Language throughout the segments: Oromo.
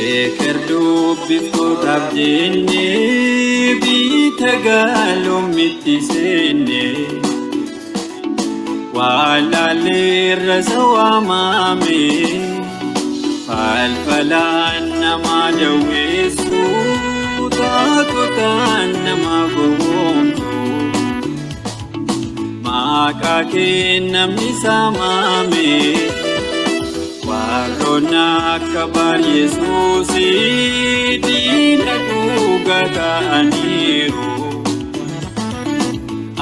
Eker dubbiftootaaf jennee biita gaaloomitti seenne. Waalaalleerra sawaamame falfalaan nama dawweessu taatotaan nama gowwoomsu. Maqaa kee namni saamame warroonni akka baar Yesuusii diina dhugaa ta'aniiru.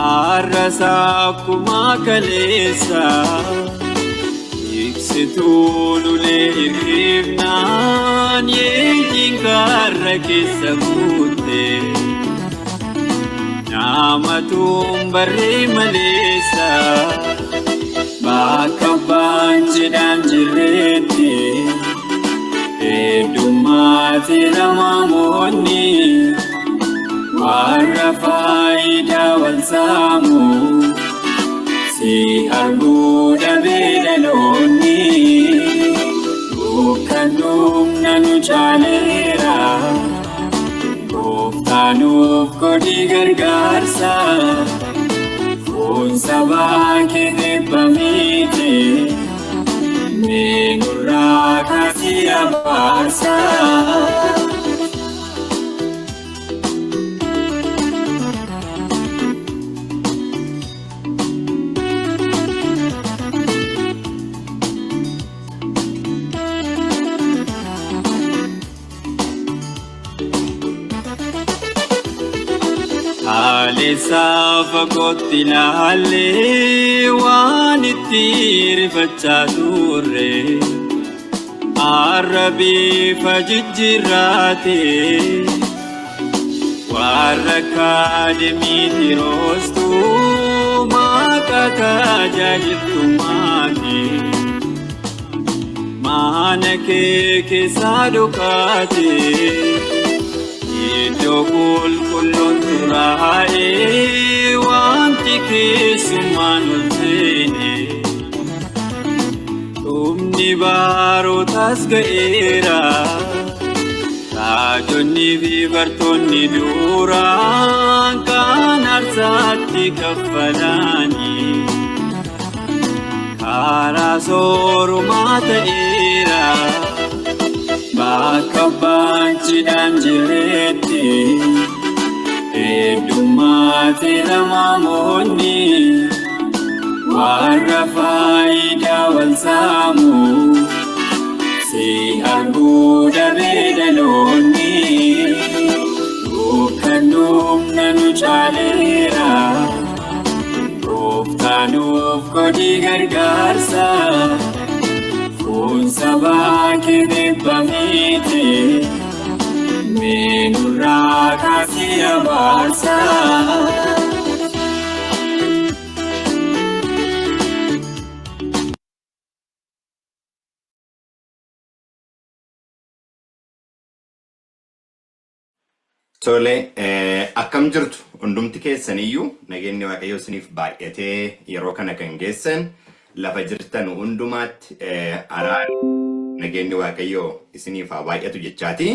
Arrasa akkuma kaleessa ibsituu lulee hirkifnaan yeeyyiin karra keessa guutte. Namatuun barree maleessa bakka abbaan cidhaan jirretti heddummaatti namamoonni warra faayidaa wal saamu si arguu dhabee dhaloonni dukkan dhumna nu caaleera. Gooftaanuuf godhi gargaarsa foon sabaa kee eebbamiiti mee nurraa kaasii abaarsa. Haalessa fagootti ilaallee waan itti rifachaa turre. Har'a bifa jijjiirraate warra akaademii roostuu maqaa tajaajiltummaati. Mana kee keessaa dhokaate. Iddoo qulqulluun xuraa'ee wanti keessummaan ol seene. Dhumni barootaas ga'eera. Raajonni fi bartoonni duraan kan aarsaatti kaffalanii. Karaa soorumaa ta'eera. Bakka abbaan cidhaan jirretti heddummaatti namamoonni warra faayidaa wal saamu si arguu dhabee dhaloonni dukkan dhumna nu caaleera. Gooftaanuuf godhi gargaarsa. Foon sabaa kee eebbamiiti mee nurraa kaasii abaarsa. Tole, akkam jirtu hundumti keessaniyyuu nageenyi Waaqayyoo isiniif baay'atee yeroo kana kan geessan lafa jirtan hundumaatti araarri nageenyi Waaqayyoo isiniif haa baay'atu jechaati.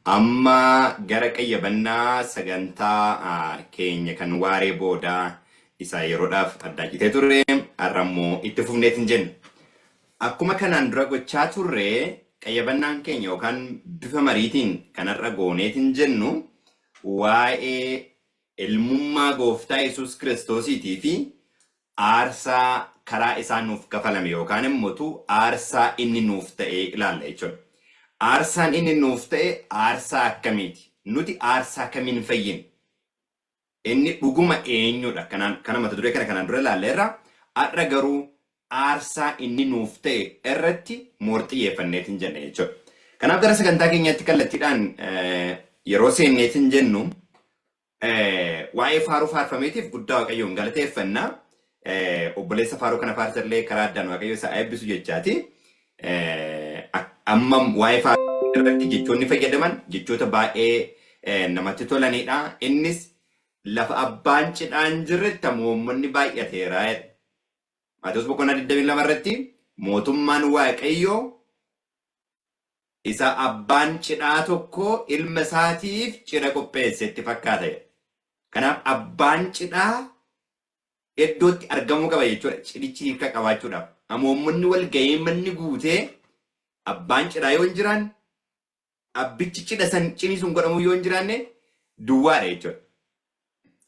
Amma gara qayyabannaa sagantaa keenya kan waaree boodaa isa yeroodhaaf addaan citee turre har'a immoo itti fufneetiin jenna. Akkuma kanaan dura gochaa turre qayyabannaan keenya yookaan bifa mariitiin kan har'a gooneetiin jennu waa'ee ilmummaa gooftaa Yesuus Kiristoosiitii fi aarsaa karaa isaa nuuf kafalame yookaan immoo aarsaa inni nuuf ta'e ilaalla jechuudha. Aarsaan inni nuuf ta'e aarsaa akkamiiti? Nuti aarsaa kamiin fayyine? Inni dhuguma eenyudha? Kanaan kana mata duree kana kanaan dura ilaalleerra. Har'a garuu aarsaa inni nuuf ta'e irratti moor xiyyeeffanneetiin jenna jechuudha. Kanaaf gara sagantaa keenyaatti kallattiidhaan yeroo seenneetiin jennu waa'ee faaruu faarfameetiif guddaa Waaqayyoon galateeffanna. Obboleessa faaruu kana faarsallee karaa addaan Waaqayyo isaa eebbisu jechaati. Amma waa'ee faaruu irratti jechoonni fayyadaman jechoota baay'ee namatti tolanidha. Innis lafa abbaan cidhaan jirretti hamoomonni baay'ateera jedha. Maatewos boqonnaa 22 irratti mootummaan Waaqayyoo Isa abbaan cidhaa tokko ilma isaatiif cidha qopheessetti fakkaata jedha. Kanaaf abbaan cidhaa iddootti argamuu qaba jechuudha. Cidhichi hiika qabaachuudhaaf. Amoommonni wal ga'ee manni guutee abbaan cidhaa yoo hin jiraanne, abbichi cidha san cidhi sun godhamuu yoo hin jiraanne, duwwaadha jechuudha.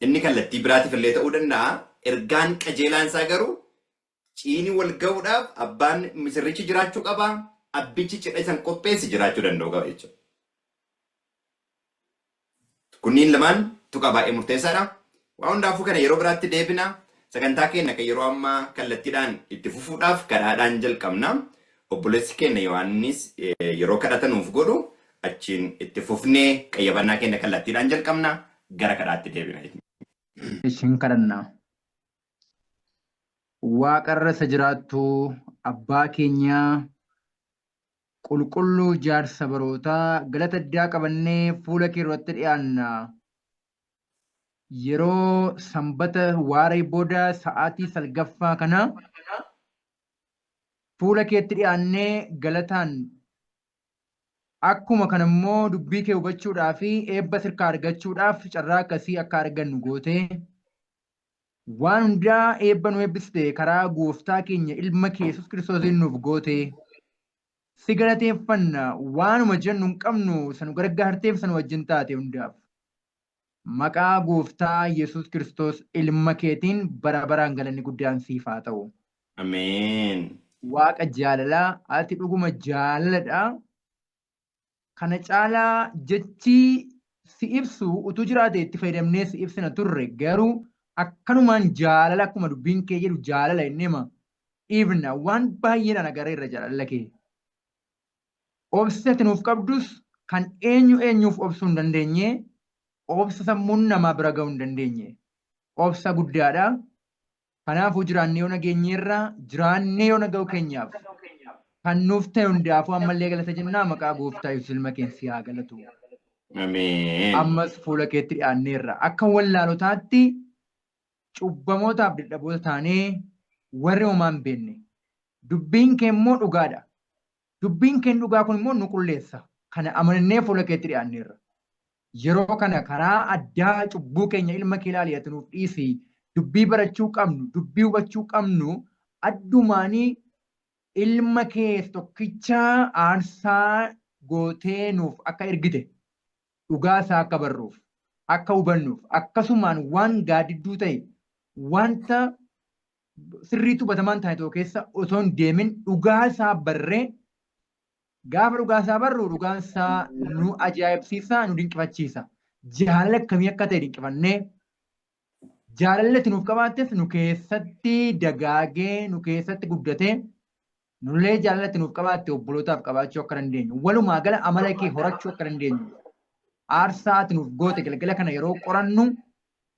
Inni kallattii biraatiif illee ta'uu danda'a. Ergaan qajeelaan isaa garuu ciini wal ga'uudhaaf abbaan misirrichi jiraachuu qaba. Abbichi cidha san qopheesse jiraachuu danda'u qaba jechuudha. Kunniin lamaan tuqaa baay'ee murteessaadha. Waa hundaafuu kana yeroo biraatti deebina. Sagantaa keenya kan yeroo ammaa kallattiidhaan itti fufuudhaaf kadhaadhaan jalqabna. Obboleessi keenya Yohaannis yeroo kadhata nuuf godhu achiin itti fufnee qayyabannaa keenya kallattiidhaan jalqabna. Gara kadhaatti deebina. Isin kadhannaa. Waaqarra isa jiraattu abbaa keenyaa, qulqulluu jaarsa barootaa, galata addaa qabannee fuula kee duratti dhiyaanna. Yeroo sanbata waaree booda sa'aatii 9ffaa kana fuula keetti dhiyaannee galataan, akkuma kana immoo dubbii kee hubachuudhaa fi eebba sirkaa argachuudhaaf carraa akkasii akka argannu gootee, waan hundaa eebba nu eebbiste, karaa gooftaa keenya ilma kee Yesuus Kiristoosiin nuuf goote si galateeffanna. Waanuma jennu hin qabnu, isa nu gargaarteef, isa nu wajjin taate hundaaf. Maqaa gooftaa Yesuus Kiristoos ilma keetiin bara baraan galanni guddaan siif haa ta'u. Ameen. Waaqa jaalalaa, ati dhuguma jaalaladha. Kana caalaa jechi si ibsu utuu jiraate itti fayyadamnee si ibsina turre, garuu akkanumaan jaalala, akkuma dubbiin kee jedhu jaalala inni hima dhiifna. Waan baay'eedhaan agarreerra jaalala kee. Obsi ati nuuf qabdus kan eenyu eenyuuf obsuu hin dandeenye, obsa sammuun namaa bira ga'uu hin dandeenye. Obsa guddaadha. Kanaafuu jiraannee yoo nageenyeerra, jiraannee yoo naga'u keenyaaf kan nuuf ta'e hundaafuu ammallee galata jennaa. Maqaa gooftaa Yesuus ilma keenya si haa galatu. Ameen. Ammas fuula keetti dhiyaanneerra. Akka wallaalotaatti cubbamootaaf dadhaboota taanee, warri homaa hin beekne. Dubbiin kee immoo dhugaadha. Dubbiin kee dhugaa kun immoo nu qulleessa. Kana amanannee fuula keetti dhiyaanneerra. Yeroo kana karaa addaa cubbuu keenya ilma kee ilaali, ati nuuf dhiisi. Dubbii barachuu qabnu, dubbii hubachuu qabnu, addumaanii ilma kee tokkicha aarsaa gootee nuuf akka ergite dhugaa isaa akka barruuf, akka hubannuuf, akkasumaan waan gaaddidduu ta'e, wanta sirriitti hubatamaan taane tokko keessa osoo hin deemin dhugaa isaa barree, gaafa dhugaa isaa barru dhugaan isaa nu ajaa'ibsiisa, nu dinqifachiisa. Jaalala akkamii akka ta'e dinqifannee, jaalalli ati nuuf qabaattes nu keessatti dagaagee, nu keessatti guddatee, nullee jaalala ati nuuf qabaatte obbolootaaf qabaachuu akka dandeenyu, walumaa gala amala kee horachuu akka dandeenyu, aarsaa ati nuuf goote galgala kana yeroo qorannu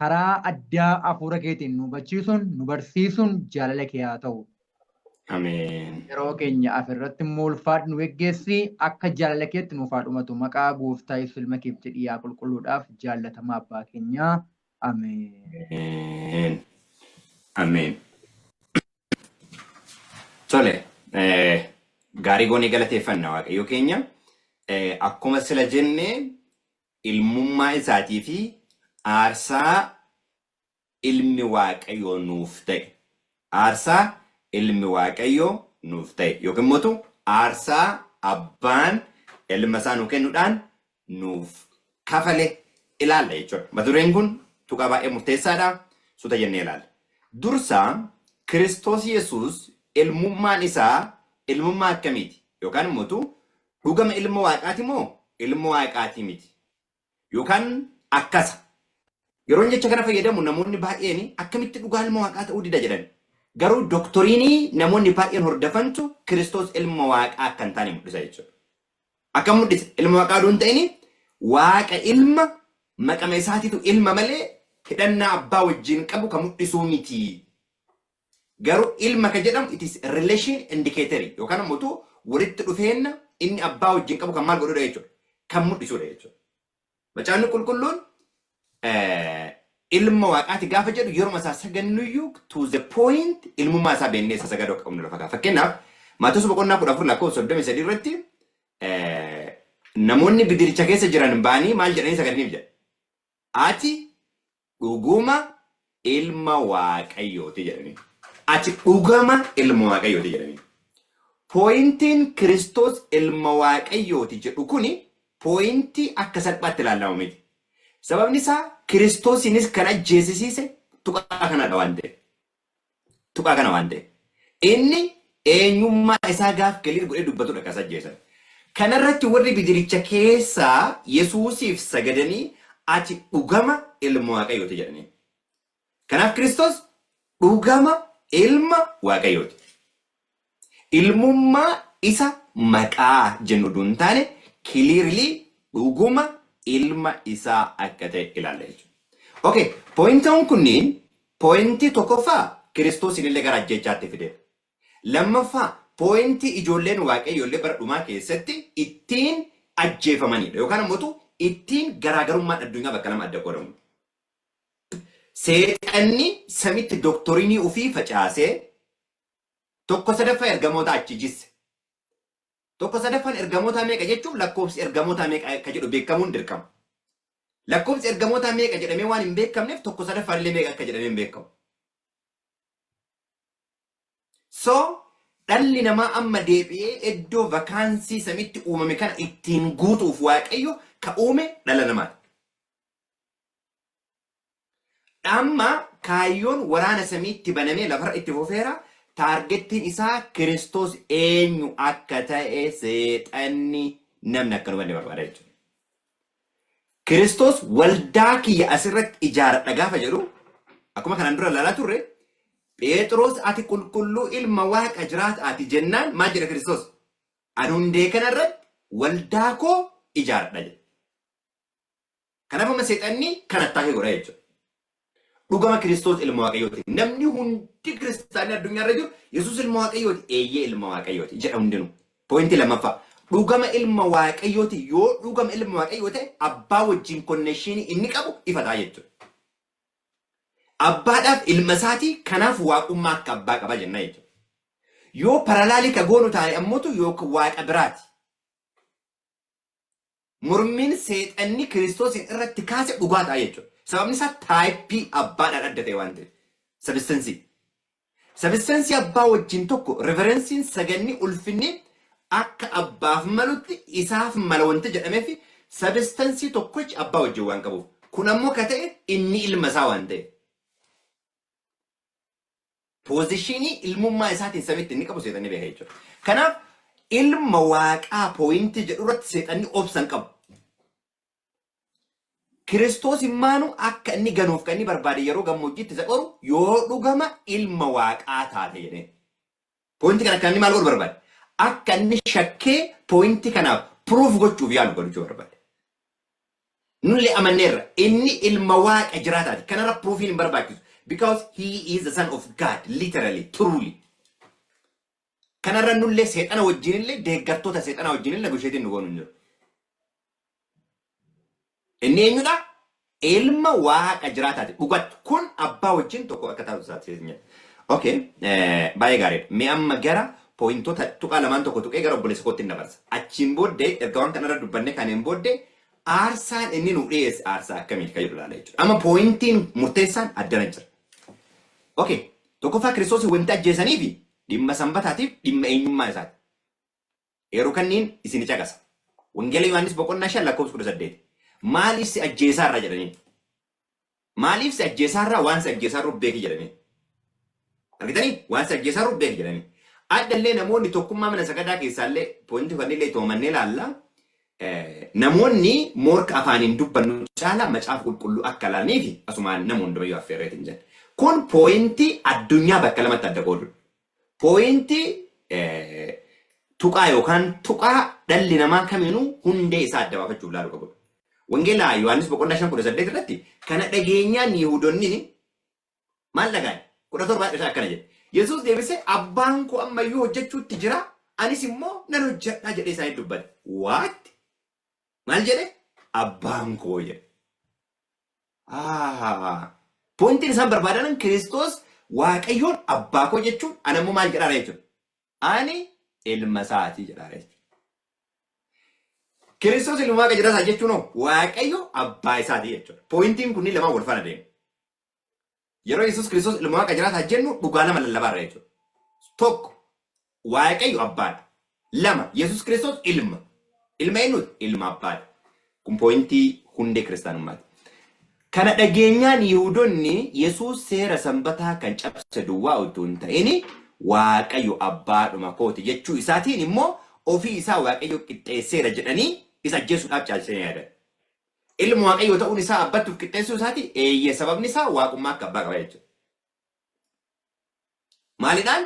karaa addaa hafuura keetiin nu hubachiisuun, nu barsiisuun jaalala kee haa ta'u. Ameen. Yeroo keenya afirratti immoo ulfaadhu, nu geggeessi, akka jaalala keetti nuuf haa dhumatu. Maqaa gooftaa Yesuus ilma keef jedhii, yaa qulqulluudhaaf jaallatamaa abbaa keenyaa. Ameen. Ameen. Ameen. Tole, gaarii goonee galateeffanna Waaqayyo keenya. Akkuma sila jenne, ilmummaa isaatii fi aarsaa ilmi Waaqayyoo nuuf ta'e. Aarsaa ilmi Waaqayyoo nuuf ta'e yookiin immoo aarsaa abbaan ilma isaa nuu kennuudhaan nuuf kafale ilaalla jechuudha. Mata dureen kun tuqaa baay'ee murteessaadha. Suuta jennee ilaalla. Dursaa Kiristoos Yesuus ilmummaan isaa ilmummaa akkamiiti? Yookaan immoo dhugama ilma Waaqaati moo ilma Waaqaatii miti? Yookaan akkasa. Yeroon jecha kana fayyadamu namoonni baay'een akkamitti dhugaa ilma Waaqaa ta'uu dida jedhan. Garuu doctrine namoonni baay'een hordofantu Kiristoos ilma Waaqaa akka hin taane mul'isa jechuudha. Akkam mul'isa? Ilma Waaqaa oduu hin ta'in Waaqa ilma maqama isaatiitu ilma malee hidhannaa abbaa wajjin qabu kan mul'isuu miti. Garuu ilma ka jedhamu it is relation indicator yookaan immoo walitti dhufeenna inni abbaa wajjin qabu kan maal godhudha jechuudha. Kan mul'isudha jechuudha. Macaafni Qulqulluun ilma Waaqaati gaafa jedhu yeroo isaa sagannuyyuu to the point ilmummaa isaa beennee isa sagaduu akka qabnu lafa kaa'a. Fakkeenyaaf, Maatewos boqonnaa 14 lakkoofsa 33 irratti Namoonni bidiricha keessa jiran ba'anii maal jedhanii sagadaniif jedha? "Ati dhuguma ilma Waaqayyooti" jedhanii. "Ati dhugama ilma Waaqayyooti" jedhanii. Pointiin Kiristoos ilma Waaqayyooti jedhu kuni pointii akka salphaatti ilaalamu miti. Sababni isaa Kiristoosiinis kan ajjeesisiise tuqaa kanadha waan ta'eef. Tuqaa kana waan ta'eef. Inni eenyummaa isaa gaaf clear godhee dubbatudha kan isa ajjeesan. Kanarratti warri bidiricha keessaa Yesuusiif sagadanii, "Ati dhugama ilma Waaqayyooti" jedhanii. Kanaaf Kiristoos dhugama ilma Waaqayyooti. Ilmummaa isa maqaa jennu utuu hin taane, clearly dhuguma ilma isaa akka ta'e ilaalla jechuudha. Okay, pointoon kunniin pointii tokkoffaa Kiristoos illee gara ajjeechaatti fide. Lammaffaa, pointii ijoolleen Waaqayyoo illee bara dhumaa keessatti ittiin ajjeefamanidha. Yookaan immoo ittiin garaagarummaan addunyaa bakka lama adda qoodamu. Seexanni samitti doctrineii ofii facaasee tokko sadaffaa ergamoota achi jisse. Tokko sadaffaan ergamoota meeqa jechuun lakkoofsi ergamoota meeqa akka jedhu beekamuun dirqama. Lakkoofsi ergamoota meeqa jedhamee waan hin beekamneef, tokko sadaffaan illee meeqa akka jedhamee hin beekamu. So dhalli namaa amma deebi'ee iddoo vacancy samitti uumame kana ittiin guutuuf Waaqayyo ka uume dhala namaati. Amma kaayyoon waraana samiitti banamee lafarra itti fufeera. Targetiin isaa Kiristoos eenyu akka ta'e seexanni namni akka nu hubanne barbaada jechuudha. Kiristoos "Waldaa kiyya asirratti ijaaradha" gaafa jedhu, akkuma kanaan dura ilaalaa turre, Phexros "Ati qulqulluu ilma Waaqa jiraataati" jennaan maal jedha Kiristoos? "Ani hundee kanarratti waldaa koo ijaaradha" jedha. Kanaaf amma seexanni kan attaakee godha jechuudha. Dhugama Kiristoos ilma Waaqayyooti. Namni hundi kiristaanni addunyaarra jiru Yesuus ilma Waaqayyooti. Eeyyee, ilma Waaqayyooti jedha hundinuu. Pointii lammaffaa. Dhugama ilma Waaqayyooti. Yoo dhugama ilma Waaqayyoo ta'e, abbaa wajjin connectionii inni qabu ifataa jechuudha. Abbaadhaaf ilma isaatii, kanaaf waaqummaa akka abbaa qaba jenna jechuudha. Yoo parallelii ka goonu taane ammootu yookaan waaqa biraati. Mormiin seexanni Kiristoosiin irratti kaase dhugaa ta'a jechuudha. Sababni isaa typeii abbaadhaan adda ta'e waan ta'eef. Substanceii. Substanceii abbaa wajjin tokko, reverenceiin, saganni, ulfinni akka abbaaf malutti isaaf mala wanti jedhameef substanceii tokkochi abbaa wajjin waan qabuuf. Kun ammoo ka ta'e inni ilma isaa waan ta'eef. Positionii ilmummaa isaatiin samitti inni qabu seexanni beeka jechuudha. Kanaaf ilma Waaqaa pointii jedhu irratti seexanni obsa hin qabu. Kiristoos immaanu akka inni ganuuf kan inni barbaade yeroo gammoojjiitti isa qoru, "Yoo dhugama ilma Waaqaa taate" jedhee. Pointii kana akka inni maal godhu barbaade? Akka inni shakkee pointii kanaaf proof gochuuf yaalu gochuu barbaade. Nullee amanneerra, inni ilma Waaqa jiraataati. Kanarra proofiin hin barbaachisu. Because he is the son of God, literally, truly. Kanarra nullee seexana wajjinillee, deeggartoota seexana wajjinillee negotiateiin nu goonu hin jiru. Inni eenyudha? Ilma Waaqa jiraataati. Dhugattu kun abbaa wajjin tokko akka taatu isaati. Okay, baay'ee gaariidha. Mee amma gara pointoota tuqaa lamaan tokko tuqee gara obboleessa kootti hin dabarsa. Achiin booddee erga waan kanarra dubbanne kaneen booddee aarsaan inni nu dhiyeesse aarsaa akkamiiti kan jedhu ilaala jechuudha. Amma pointiin murteessaan addana jira. Okay, tokkoffaa, Kiristoos wanti ajjeesanii fi dhimma sanbataatiif dhimma eenyummaa isaati. Yeroo kanniin isin caqasa. Wangeela Yohaannis boqonnaa 5 lakkoofsa 18. "Maaliif si ajjeesaarra?" jedhanii. "Maaliif si ajjeesaarraa?" "Waan si ajjeesaarru beeki" jedhanii. Argitanii? "Waan si ajjeesaarru beeki" jedhanii. Addallee namoonni tokkummaa mana sagadaa keessaallee pointii kannillee toomannee ilaalla. Namoonni moorka afaaniin dubbannu caalaa macaafa qulqulluu akka ilaalanii fi asumaan nama hundumayyuu affeerreetiin jedha. Kun pointii addunyaa bakka lamatti adda qoodudha. Pointii tuqaa yookaan tuqaa dhalli namaa kamiinuu hundee isaa adda baafachuuf ilaalu qabudha. Wangeela Yohaannis boqonnaa 5:18 irratti kana dhageenyaan Yihudoonni maal dhagaa'e? 17 isaa akkana jedhe. Yesuus deebisee, "Abbaan koo ammayyuu hojjechuutti jira, anis immoo nan hojjedha" jedhee isaanitti dubbate. What? Maal jedhe? "Abbaan koo" jedhe. Pointiin isaan barbaadan Kiristoos Waaqayyoon "Abbaa koo" jechuun, ana immoo maal jedhaara jechuudha? "Ani ilma isaatii" jedhaara jechuudha. Kiristoos ilma Waaqa jiraataa jechuun hoo Waaqayyo abbaa isaati jechuudha. Pointiin kunniin lamaan wal faana deemu. Yeroo Yesuus Kiristoos ilma Waaqa jiraataa jennu dhugaa lama lallabaarra jechuudha. Tokko, Waaqayyo abbaadha. Lama, Yesuus Kiristoos ilma. Ilma eenyuti? Ilma abbaadha. Kun pointii hundee kiristaanummaati. Kana dhageenyaan Yihuudonni Yesuus seera Sanbataa kan cabse duwwaa utuu hin ta'in Waaqayyo abbaadhuma kooti jechuu isaatiin immoo ofii isaa Waaqayyo qixxeesseera jedhanii isa ajjeesuudhaaf caalchisanii yaadan. Ilma Waaqayyoo ta'uun isaa abbatti of qixxeessuu isaati? Eeyyee, sababni isaa waaqummaa akka abbaa qaba jechuudha. Maalidhaan?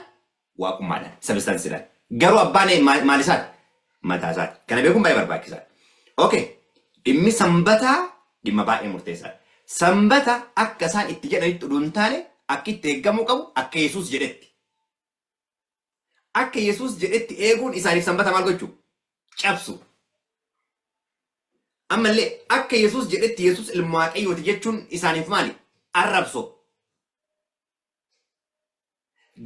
Waaqummaadhaan, substanceidhaan. Garuu abbaan maal isaati? Mataa isaati. Kana beekuun baay'ee barbaachisaadha. Okay. Dhimmi sanbataa dhimma baay'ee murteessaadha. Sanbata akka isaan itti jedhanitti oduu hin taane akka itti eeggamuu qabu akka Yesuus jedhetti. Akka Yesuus jedhetti eeguun isaaniif sanbata maal gochuu? Cabsu. Ammallee akka Yesuus jedhetti Yesuus ilma Waaqayyooti jechuun isaaniif maali? Arrabsoo.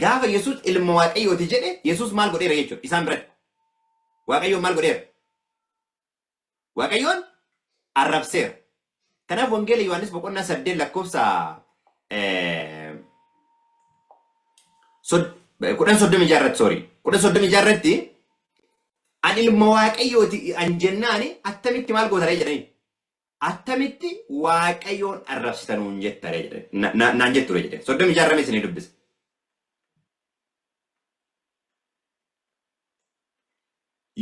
Gaafa Yesuus ilma Waaqayyooti jedhe Yesuus maal godheera jechuudha isaan biratti? Waaqayyoon maal godheera? Waaqayyoon arrabseera. Kanaaf Wangeela Yohaannis boqonnaa 8 lakkoofsa 10:36 irratti, sorry, 10:36 irratti ani ilma Waaqayyooti an jennaani attamitti maal gootaree jedhanii, attamitti Waaqayyoon arrabsita nuun jettaree jedhan naan jetture jedhe. 36 irra isinii dubbisa.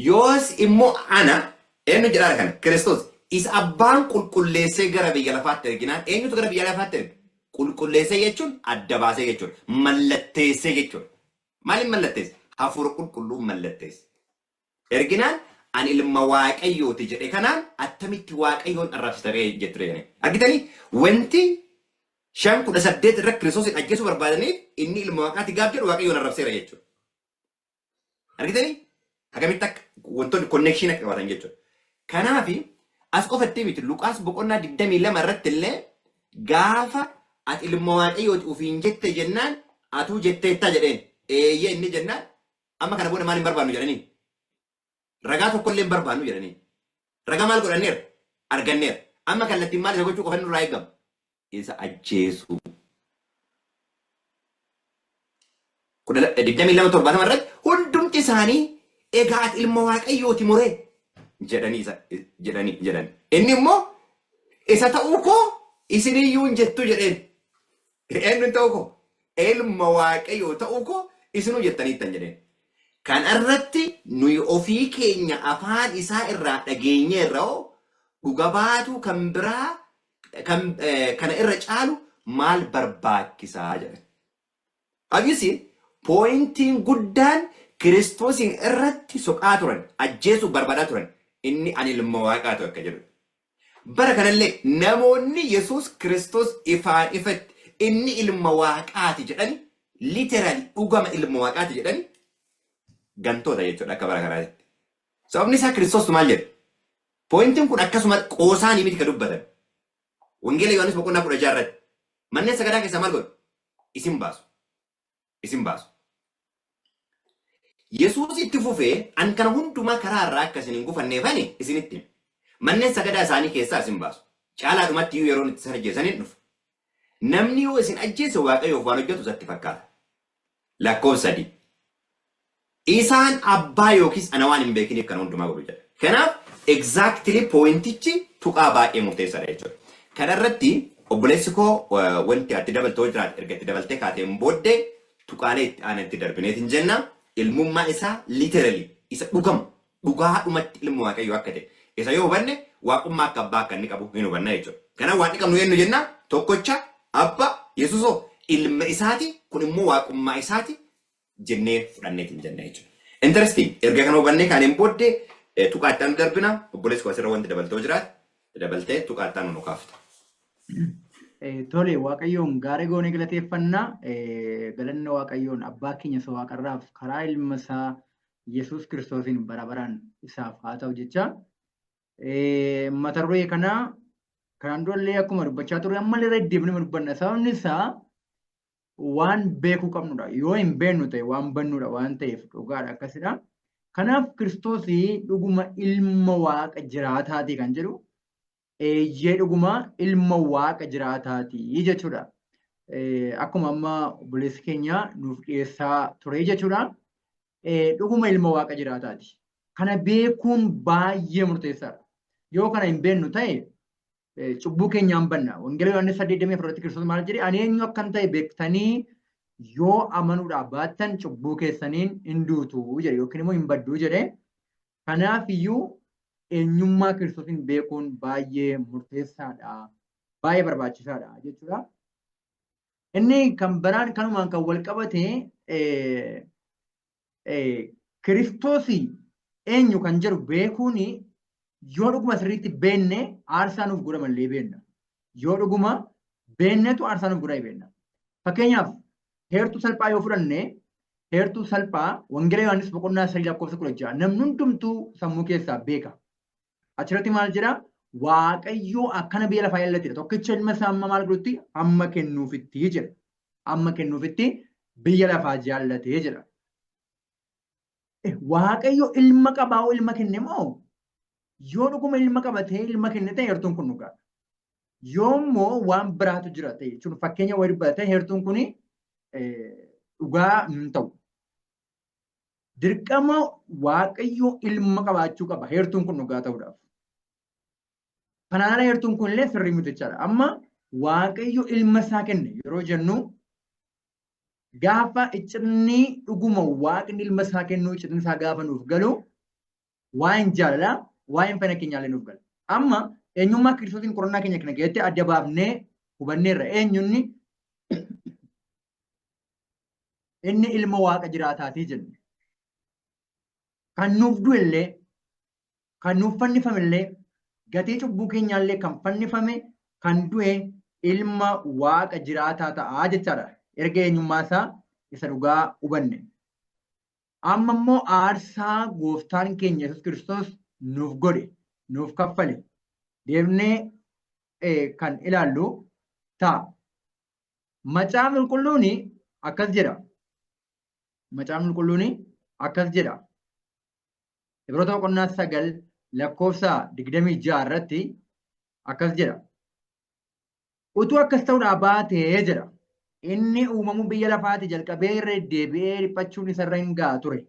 Yoos immoo ana eenyu jedhaara kana? Kiristoos isa abbaan qulqulleessee gara biyya lafaatti erginaan. Eenyutu gara biyya lafaatti erge? Qulqulleessee jechuun adda baasee jechuudha. Mallatteessee jechuudha. Maaliin mallatteesse? Hafuura qulqulluun mallatteesse. Erginaan ani ilma Waaqayyooti jedhe kanaan attamitti Waaqayyoon arrabsitaree jetture jedhanii. Argitanii, wanti 5:18 irra Kiristoosin ajjeesuu barbaadaniif inni ilma Waaqaati gaaf jedhu Waaqayyoon arrabseera jechuudha. Argitanii? Akkamitti akka wantoonni connection akka qabaatan jechuudha. Kanaaf as qofatti miti, Luqaas boqonnaa 22 irratti illee gaafa ati ilma Waaqayyooti ofiin jette jennaan atuu jetteetta jedheen. Eeyyee inni jennaan amma kana booda maal hin barbaannu jedhanii. Ragaa tokkollee hin barbaannu jedhanii. Ragaa maal godhanneera? Arganneera. Amma kallattiin maal isa gochuu qofa nurraa eegama? Isa ajjeesuu. 22:70 irratti hundumti isaanii egaa ati ilma Waaqayyooti muree jedhanii isa jedhanii jedhan. Inni immoo isa ta'uu koo isiniyyuu hin jettu jedheen. Eenyuun ta'uu koo? Ilma Waaqayyoo ta'uu koo isinuu jettaniittan jedheen. Kana irratti nuyi ofii keenya afaan isaa irraa dhageenyeerra hoo, dhuga baatuu kan biraa kan kana irra caalu maal barbaachisaa jedhan. Have you seen? Pointiin guddaan Kiristoosiin irratti soqaa turan, ajjeesuuf barbaadaa turan, inni ani ilma Waaqaatu akka jedhudha. Bara kanallee namoonni Yesuus Kiristoos ifaan ifatti inni ilma Waaqaati jedhani, literally dhugama ilma Waaqaati jedhani, gantoota jechuudha akka bara kanaatti. Sababni isaa Kiristoostu maal jedhe? Pointiin kun akkasuma qoosaanii miti ka dubbatan. Wangeela Yohaannis boqonnaa 16 irratti manneen sagadaa keessaa maal godhu? Isin baasu. Isin baasu. Yesuus itti fufee, an kana hundumaa karaa irraa akka isin hin gufanneef ani isinitti hime. Manneen sagadaa isaanii keessaa isin baasu. Caalaadhumatti iyyuu yeroon itti isaan ajjeesan hin dhufa. Namni yoo isin ajjeese Waaqayyoof waan hojjetu isatti fakkaata. Lakkoofsa 3. Isaan abbaa yookiis ana waan hin beekiniif kana hundumaa godhu jedha. Kanaaf exactly pointichi tuqaa baay'ee murteessaadha jechuudha. Kana irratti obboleessi koo wanti ati dabaltoo jiraate erga itti dabaltee kaateen booddee tuqaalee itti aanan itti darbineetiin jenna. Ilmummaa isaa literally isa dhugamu dhugaadhumatti ilma Waaqayyoo akka ta'e isa yoo hubanne waaqummaa akka abbaa akka inni qabu hin hubanna jechuudha. Kanaaf waaqni qabnu eenyu jenna? Tokkocha abba Yesuusoo ilma isaati, kun immoo waaqummaa isaati jennee fudhanneetiin jenna jechuudha. Interesting. Erga kana hubannee kaaneen booddee tuqaa itti aanu darbina. Obboleessi koo asirra wanti dabaltoo jiraate dabaltee tuqaa itti aanu nu kaafta. Tole, Waaqayyoon gaarii goonee galateeffannaa. Galanni Waaqayyoon abbaa keenya isa waaqarraaf karaa ilma isaa Yesuus Kiristoosiin bara baraan isaaf haa ta'u jecha. Mata duree kana kanaan durallee akkuma dubbachaa turre ammallee irra deddeebinee dubbanna. Sababni isaa waan beekuu qabnudha. Yoo hin beeknu ta'e waan bannudha waan ta'eef dhugaadha akkasidha. Kanaaf Kiristoos dhuguma ilma Waaqa jiraataati kan jedhu eeyyee dhuguma ilma Waaqa jiraataati jechuudha. Akkuma amma obboleessi keenya nuuf dhiyeessaa ture jechuudha. Dhuguma ilma Waaqa jiraataati. Kana beekuun baay'ee murteessaadha. Yoo kana hin beeknu ta'e cubbuu keenyaan banna. Wangeela Yohaannis 8:24 irratti Kiristoos maal jedhe? Ani eenyu akkan ta'e beektanii yoo amanuudhaaf baattan cubbuu keessaniin hin duutu jedhe yookiin immoo hin badduu jedhe. Kanaaf iyyuu eenyummaa Kiristoosiin beekuun baay'ee murteessaadha. Baay'ee barbaachisaadha jechuudha. Inni kan biraan kanumaan kan wal qabate Kiristoosii eenyu kan jedhu beekuun yoo dhuguma sirriitti beenne aarsaa nuuf godhamallee beenna. Yoo dhuguma beennetu aarsaa nuuf godhame beenna. Fakkeenyaaf heertuu salphaa yoo fudhanne, heertuu salphaa Wangeela Yohaannis boqonnaa 3 lakkoofsa 16 namni hundumtuu sammuu keessaa beeka. Achirratti maal jedha? Waaqayyoo akkana biyya lafaa jaallatedha. Tokkicha ilma isaa amma maal godhutti? Amma kennuufitti jedha. Amma kennuufitti biyya lafaa jaallatee jedha. Waaqayyo ilma qabaa'uu ilma kenne moo? Yoo dhuguma ilma qabatee ilma kenne ta'e heertuun kun dhugaadha. Yoo immoo waan biraatu jira ta'e jechuun fakkeenya wayii dubbata ta'e heertuun kun dhugaa hin ta'u. Dirqama Waaqayyo ilma qabaachuu qaba heertuun kun dhugaa ta'uudhaaf. Kanaan ala heertuun kun illee sirrii miti jechaadha. Amma Waaqayyo ilma isaa kenne yeroo jennu gaafa iccinni dhuguma Waaqni ilma isaa kennuu iccinni isaa gaafa nuuf galu waa'een jaalalaa waa'een fayyina keenyaallee nuuf gala. Amma eenyummaa Kiristoosiin qorannaa keenya kana keessatti adda baafnee hubanneerra eenyunni inni ilma Waaqa jiraataatii jenne. Kan nuuf du'e illee, kan nuuf fannifame illee, gatii cubbuu keenyaallee kan fannifame, kan du'e ilma Waaqa jiraataa ta'a jechaadha. Erga eenyummaa isaa isa dhugaa hubanne. Amma immoo aarsaa gooftaan keenya Yesuus Kiristoos nuuf godhe, nuuf kaffale deemnee kan ilaallu ta'a. Macaafni Qulqulluun akkas jedha. Macaafni Qulqulluun akkas jedha. Ibroota boqonnaa 9 lakkoofsa 26 irratti akkas jedha. Utuu akkas ta'uudhaa baatee jedha. Inni uumamuu biyya lafaati jalqabee irra deddeebi'ee dhiphachuun isarra hin ga'a ture.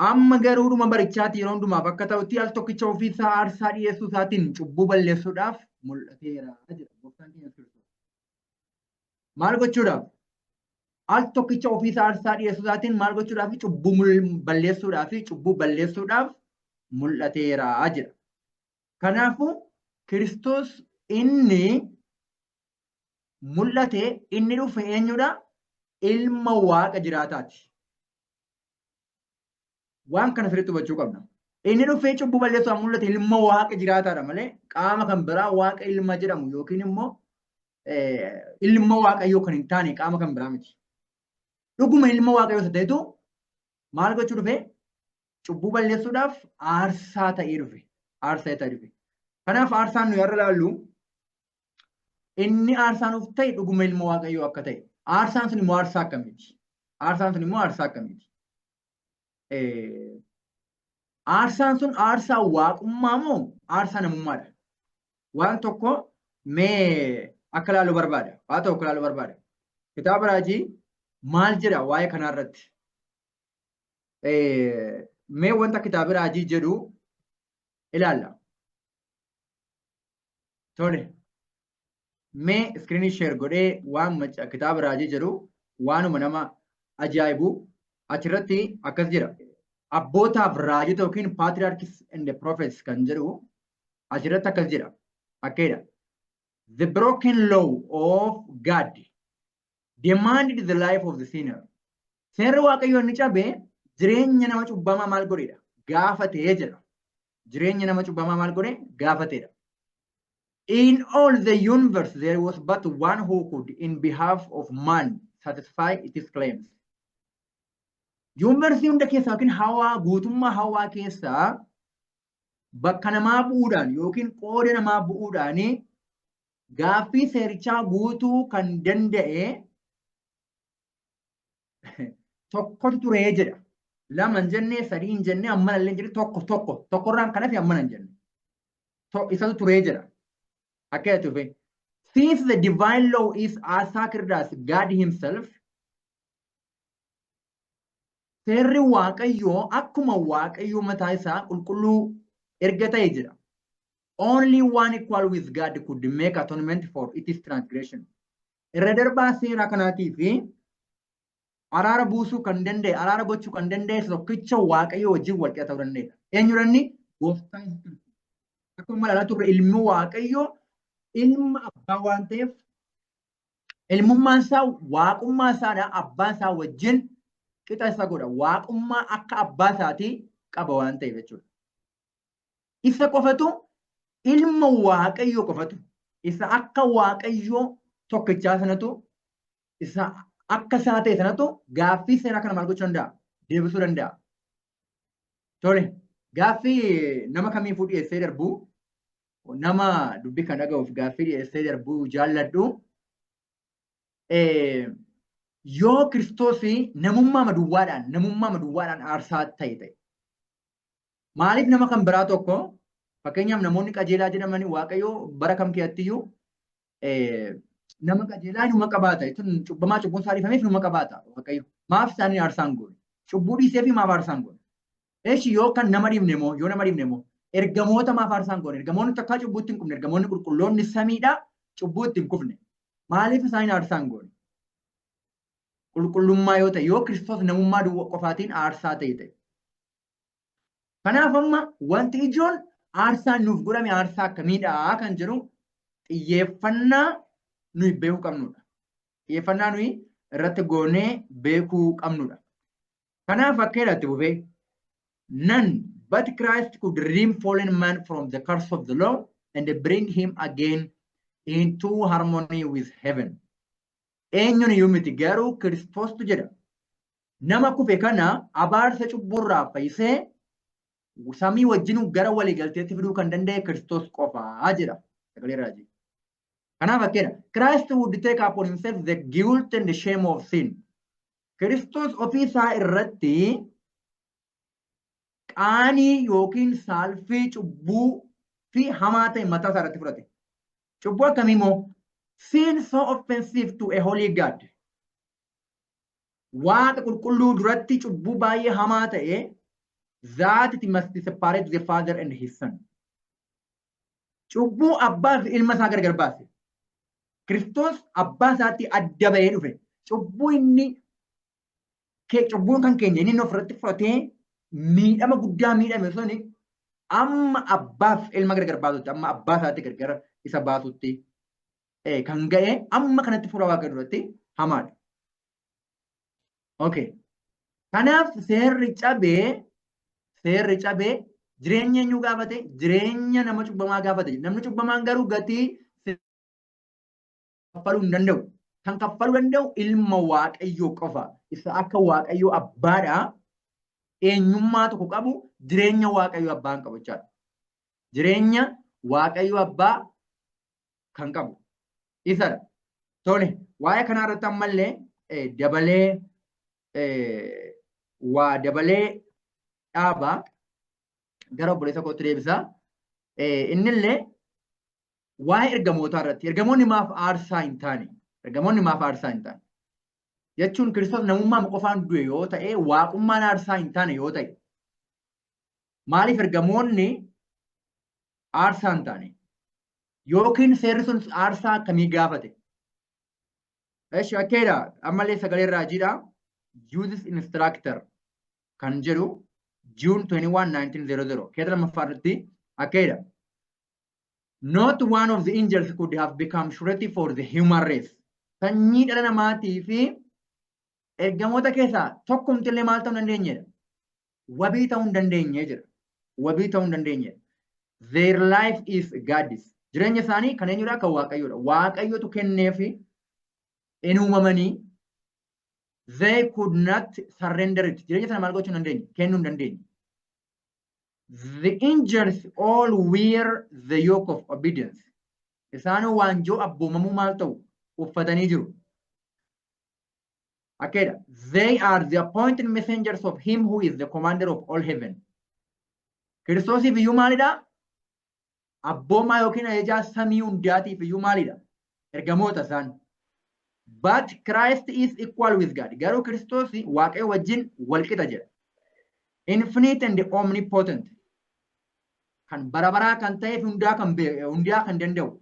Amma garuu dhuma barichaatti yeroo hundumaaf akka ta'utti al tokkicha ofii isaa aarsaa dhiyeessuu isaatiin cubbuu balleessuudhaaf mul'ateera jedha gooftaan keenya Yesuus Kiristoos. Maal gochuudhaaf? Al tokkicha ofii isaa aarsaa dhiyeessuu isaatiin maal gochuudhaaf? Cubbuu balleessuudhaaf, cubbuu balleessuudhaaf mul'ateera jedha. Kanaafuu Kiristoos inni mul'ate, inni dhufe eenyudha? Ilma Waaqa jiraataati. Waan kana sirriitti hubachuu qabna. Inni dhufee cubbuu balleessuudhaan mul'ate ilma Waaqa jiraataadha malee qaama kan biraa Waaqa ilma jedhamu yookiin immoo ilma Waaqayyoo kan hin taane qaama kan biraa miti. Dhuguma ilma Waaqayyoo isa ta'etu maal gochuu dhufe? Cubbuu balleessuudhaaf aarsaa ta'ee dhufe. Aarsaa ta'ee dhufe. Kanaaf aarsaan nuyi har'a ilaallu inni aarsaa nuuf ta'e dhuguma ilma Waaqayyoo akka ta'e. Aarsaan sun immoo aarsaa akkamiiti? Aarsaan sun immoo aarsaa akkamiiti? Aarsaan sun aarsaa waaqummaa moo aarsaa namummaadha? Waan tokko mee akka ilaallu barbaada. Waa tokko ilaallu barbaada. Kitaaba raajii maal jedha waa'ee kanaa irratti? Mee wanta kitaaba raajii jedhu ilaalla. Tole. Mee iskiriinii sheer godhee waan kitaaba raajii jedhu waanuma nama ajaa'ibu achirratti akkas jedha. Abbootaaf raajota yookiin patriarchs and the prophets kan jedhu achirratti akkas jedha. Akka jedha. The broken law of God demanded the life of the sinner. Seerri Waaqayyoo inni cabe jireenya nama cubbamaa maal godheedha? Gaafatee jedha. Jireenya nama cubbamaa maal godhe? Gaafateedha. In all the universe there was but one who could in behalf of man satisfy its claims. Yuunivarsii hunda keessaa yookiin hawaa guutummaa hawaa keessaa bakka namaa bu'uudhaan yookiin qooda namaa bu'uudhaan gaaffii seerichaa guutuu kan danda'e tokkotu ture jedha. Lama hin jenne, sadii hin jenne, ammana illee hin jenne, tokko tokko tokkorraan kan hafe ammana hin jenne. Isatu turee jira. Akka jedhu tufe. Since the divine law is as sacred as God himself, seerri Waaqayyoo akkuma Waaqayyoo mataa isaa qulqulluu erga ta'e jira. Only one equal with God could make atonement for its transgression. Irra darbaa seera kanaatii fi araara buusuu kan danda'e, araara gochuu kan danda'e tokkicha Waaqayyoo wajjin wal qixa ta'uu danda'edha. Eenyudha inni? Gooftaa Yesuus Kiristoos. Akkuma ilaalaa turre, ilmi Waaqayyoo ilma abbaa waan ta'eef, ilmummaan isaa waaqummaa isaadha, abbaa isaa wajjin qixa isa godha. Waaqummaa akka abbaa isaatii qaba waan ta'eef jechuudha. Isa qofatu, ilma Waaqayyoo qofatu, isa akka Waaqayyoo tokkichaa sanatu, isa akka isaa ta'e sanatu gaaffii seeraa kana maal gochuu danda'a? Deebisuu danda'a. Tole, gaaffii nama kamiifuu dhiyeessee darbu, nama dubbii kan dhaga'uuf gaaffii dhiyeessee darbuu jaalladhu. Yoo Kiristoos namummaa duwwaadhaan aarsaa ta'e, maaliif nama kan biraa tokko, fakkeenyaaf namoonni qajeelaa jedhamanii, Waaqayyo bara kam keessattiyyuu nama qajeelaa numa qabaata jechuun, cubbamaa cubbuun isaa dhiifameef numa qabaata. Waaqayyo maaf isaanii aarsaan goone? Cubbuu dhiisee fi maaf aarsaan goone? Eeshi, yoo kan nama dhiifne moo, yoo nama dhiifne moo, ergamoota maaf aarsaan goone? Ergamoonni takkaa cubbuutti hin kufne. Ergamoonni qulqulloonni samiidha, cubbuutti hin kufne. Maaliif isaanii aarsaan goone? Qulqullummaa yoo ta'e, yoo Kiristoos namummaa duwwaa qofaatiin aarsaa ta'e. Kanaaf amma wanti ijoon aarsaan nuuf godhame aarsaa akkamiidha kan jedhu xiyyeeffannaa nuyi beekuu qabnudha. Xiyyeeffannaa nuyi irratti goonee beekuu qabnudha. Kanaaf akka jedhatti bufee, none but Christ could redeem fallen man from the curse of the law and bring him again into harmony with heaven. Eenyuun iyyuu miti, garuu Kiristoostu jedha. Nama kufe kana abaarsa cubburraa fayyisee samii wajjin gara waliigalteetti fiduu kan danda'e Kiristoos qofaa jedha. Sagalee raajii. Kanaaf akkeedha. Christ would take upon himself the guilt and the shame of sin. Kiristoos ofii isaa irratti qaanii yookiin saalfii cubbuu fi hamaa ta'e mataa isaa irratti fudhate. Cubbuu akkamii immoo? Sin so offensive to a holy God. Waaqa qulqulluu duratti cubbuu baay'ee hamaa ta'e, that it must separate the father and his son. Cubbuu abbaa fi ilma isaa gargar baase. Kiristoos abbaa isaatti adda bahee dhufe. Cubbuu inni, cubbuun kan keenya inni ofirratti fudhatee miidhama guddaa miidhame suni amma abbaaf ilma gargar baasutti, amma abbaa isaatti gargar isa baasutti kan ga'e, amma kanatti fuula Waaqa duratti hamaadha. Okay. Kanaaf seerri cabee jireenya eenyuu gaafate? Jireenya nama cubbamaa gaafate. Namni cubbamaan garuu gatii kaffaluu hin danda'u. Kan kaffaluu danda'u ilma Waaqayyoo qofa. Isa akka Waaqayyoo abbaadha. Eenyummaa tokko qabu, jireenya Waaqayyoo abbaan qabu jechaadha. Jireenya Waaqayyoo abbaa kan qabu. Isadha. Tole, waa'ee kanaa irratti ammallee dabalee waa dabalee dhaaba, gara obboleessa kootti deebisa. Innillee waa'ee ergamootaa irratti, ergamoonni maaf aarsaa hin taane? Ergamoonni maaf aarsaa hin taane? Jechuun Kiristoos namummaa qofaan du'e yoo ta'e, waaqummaan aarsaa hin taane yoo ta'e, maaliif ergamoonni aarsaa hin taane? Yookiin seerri sun aarsaa akkamii gaafate? Eshi, akkeedha. Ammallee sagalee raajiidha. Jesus Instructor kan jedhu June 21, 1900 keessa lammaffaa irratti akkeedha. Not one of the angels could have become surety for the human race. Sanyii dhala namaatii fi ergamoota keessaa tokkumti illee maal ta'uu hin dandeenyedha? Wabii ta'uu hin dandeenye jedha. Wabii ta'uu hin dandeenyedha. Their life is God's. Jireenya isaanii kan eenyudha? Kan Waaqayyoodha. Waaqayyotu kenneefi in uumamanii. They could not surrender it. Jireenya sana maal gochuu hin dandeenye? Kennuu hin dandeenye. The angels all wear the yoke of obedience. Isaan waanjoo abboomamuu maal ta'u? Uffatanii jiru. Akkeedha. They are the appointed messengers of him who is the commander of all heaven. Kiristoosiif iyyuu maalidha? Abboomaa yookiin ajajaa samii hundaatiif iyyuu maalidha? Ergamoota isaan. But Christ is equal with God. Garuu Kiristoos Waaqayyo wajjin walqixa jedha. Infinite and omnipotent. Kan bara baraa kan ta'eef hundaa kan danda'u.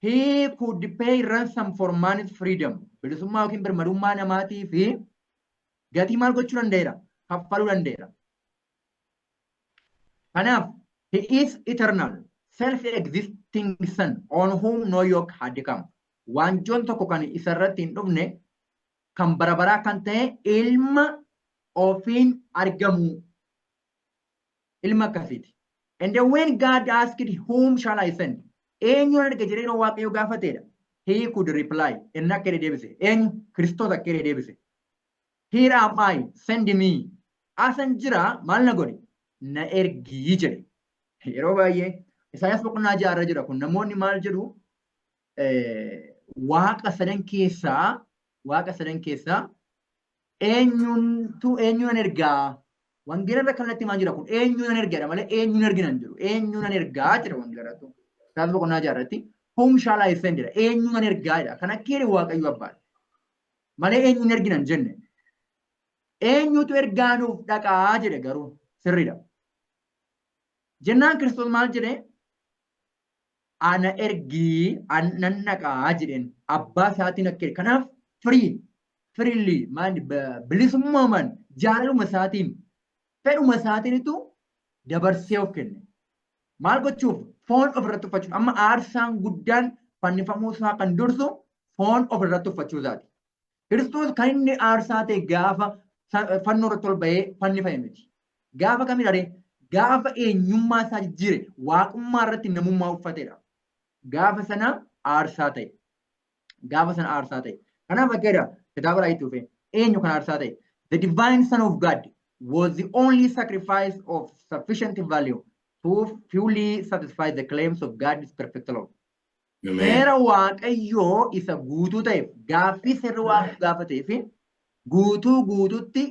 He could pay ransom for man's freedom. Bilisummaa yookiin birmadummaa namaatii fi gatii maal gochuu danda'eera? Kaffaluu danda'eera. Kanaaf, he is eternal, self-existing son on whom no yoke had come. Waanjoon tokko kan isarratti hin dhufne, kan bara baraa kan ta'e, ilma ofiin argamu. Ilma akkasiiti. And then when God asked, "Whom shall I send?" Eenyuun erga jedhee yeroo Waaqayyo gaafateedha. He could reply. Inni akka jedhee deebise. Eenyu? Kiristoos akka jedhee deebise. "Here am I, send me." Asan jira, maal na godhi? Na ergii jedhe. Yeroo baay'ee Isaayyaas boqonnaa 6 irra jira kun. Namoonni maal jedhu? Waaqa sadan keessaa eenyuuntu eenyuun ergaa? Wangeela irra kallattii maal jira kun? Eenyuun ergaadha malee eenyuun erginan jiru. Eenyuun ergaa jira wangeela irratti. Isaayyaas boqonnaa 6 irratti "Whom shall I send?" jedha. Eenyuun ergaa jedha. Kan akka jedhe Waaqayyo abbaadha. Malee eenyuun erginan jenne. Eenyutu ergaa nuuf dhaqaa jedhe garuu sirriidha. Jennaan Kiristoos maal jedhe? Ana ergii, nan dhaqaa jedheen abbaa isaatiin akka jedhe. Kanaaf freely, maal, bilisummaamaan, jaalaluma isaatiin, fedhuma isaatiinitu dabarsee of kenne. Maal gochuuf? Foon ofirratti uffachuuf. Amma aarsaan guddaan fannifamuu isaa kan dursu foon ofirratti uffachuu isaati. Kiristoos kan inni aarsaa ta'e gaafa fannoo irratti ol bahee fannifame miti. Gaafa kamidha ree? Gaafa eenyummaa isaa jijjiire, waaqummaa irratti namummaa uffatedha. Gaafa sana aarsaa ta'e. Gaafa sana aarsaa ta'e. Kanaaf fakkeedha kitaaba irraa itti dhufe eenyu kan aarsaa ta'e? The divine son of God was the only sacrifice of sufficient value to fully satisfy the claims of God's perfect law. Seera Waaqayyoo isa guutuu ta'eef, gaaffii seerri Waaqayyoo gaafatee fi guutuu guutuutti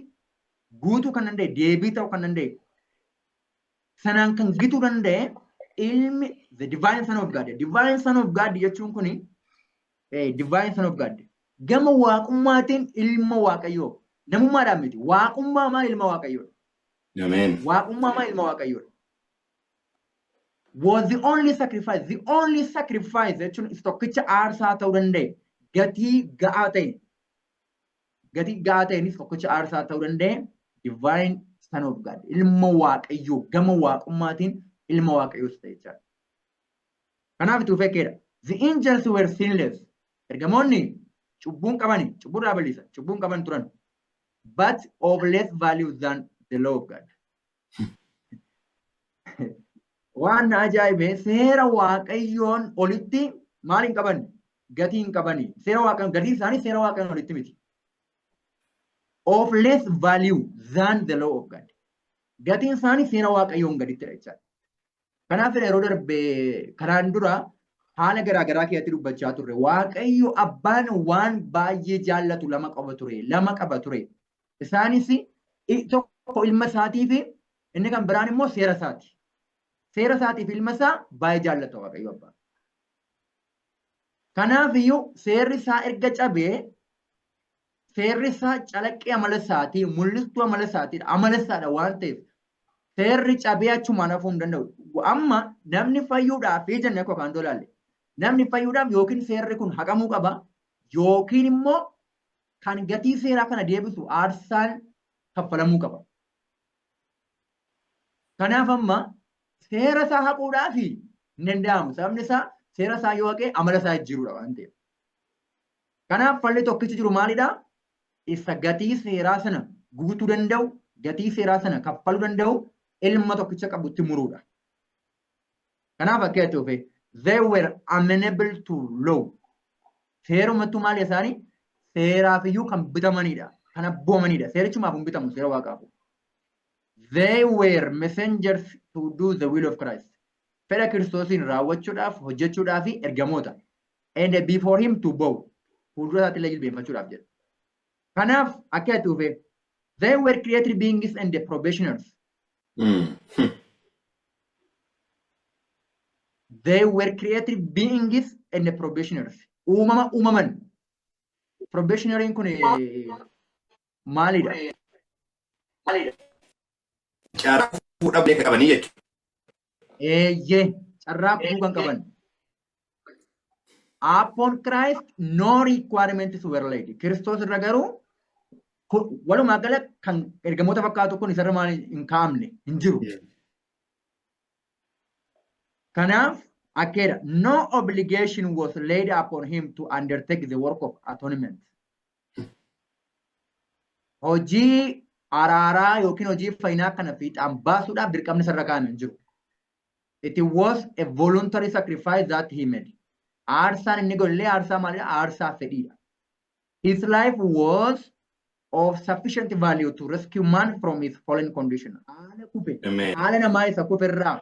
guutuu kan danda'e, deebii ta'uu kan danda'e, sanaan kan gituu danda'e ilmi, the divine son of God. Divine son of God jechuun kuni, divine son of God, gama waaqummaatiin ilma Waaqayyoo, namummaadhaan miti, waaqummaa maa ilma Waaqayyoodha. Waaqummaa maa ilma Waaqayyoodha. Was the only sacrifice, the only sacrifice jechuun isa tokkicha aarsaa ta'uu danda'e, gatii ga'aa ta'e, gatii ga'aa ta'eenis tokkicha aarsaa ta'uu danda'e, divine son of God, ilma Waaqayyoo, gama waaqummaatiin ilma Waaqayyoos ta'e jechaadha. Kanaaf itti fufee keedha. The angels were sinless. Ergamoonni cubbuun qabani, cubbuun balisa, cubbuun qaban turan. But of less value than the law of God. Waan na ajaa'ibe, seera Waaqayyoon olitti maal hin qaban? Gatii hin qabani. Seera Waaqayyoon, gatiin isaanii seera Waaqayyoon olitti miti. Of less value than the law of God. Gatiin isaanii seera Waaqayyoon gadittidha jechaadha. Kanaaf yeroo darbe karaan dura haala garaa garaa keessatti dubbachaa turre. Waaqayyo abbaan waan baay'ee jaallatu lama qaba ture. Lama qaba ture. Isaanis tokko ilma isaatii fi inni kan biraan immoo seera isaati. Seera isaatii fi ilma isaa baay'ee jaallata Waaqayyo abbaan. Kanaaf iyyuu seerri isaa erga cabee, seerri isaa calaqqee amala isaatii, mul'istuu amala isaatiidha. Amala isaadha waan ta'eef seerri cabee achumaan hafuu hin danda'u. Amma namni fayyuudhaaf jennee akka kan ilaalle, namni fayyuudhaaf yookiin seerri kun haqamuu qaba yookiin immoo kan gatii seeraa kana deebisu aarsaan kaffalamuu qaba. Kanaaf amma seera isaa haquudhaaf hin danda'amu. Sababni isaa seera isaa yoo haqee amala isaa jijjiiruudha waan ta'eef. Kanaaf falli tokkichi jiru maalidhaa? Isa gatii seeraa sana guutuu danda'u, gatii seeraa sana kaffaluu danda'u, ilma tokkicha qabutti muruudha. Kanaaf akka itti dhufe, they were amenable to law. Seerumattuu maali isaanii? Seeraaf iyyuu kan bitamanidha. Kan abboomanidha. Seerichumaaf hin bitamu seera Waaqaaf. They were messengers to do the will of Christ. Fedha Kiristoosiin raawwachuudhaaf, hojjechuudhaaf ergamoota. And before him to bow. Fuuldura isaatti illee jilbeenfachuudhaaf jedha. Kanaaf akka itti dhufee they were created beings and the probationers. They were created beings and the probationers. Uumama uumaman. Probationariin kun maalidha? Carraa fuudha beeka qabanii jechuudha. Eeyyee, carraa kufuu kan qaban. Upon Christ no requirements were laid. Kiristoos irra garuu walumaa gala kan ergamoota fakkaatu kun isarra maal hin kaa'amne hin jiru. Kanaaf akkeedha. No obligation was laid upon him to undertake the work of atonement. Hojii araaraa yookiin hojii fayyinaa kana fiixaan baasuudhaaf dirqamni isarra kaa'ame hin jiru. It was a voluntary sacrifice that he made. Aarsaan inni godhe aarsaa maalidha? Aarsaa fedhiidha. His life was of sufficient value to rescue man from his fallen condition. Haala kufe, Amen. haala namaa isa kufe irraa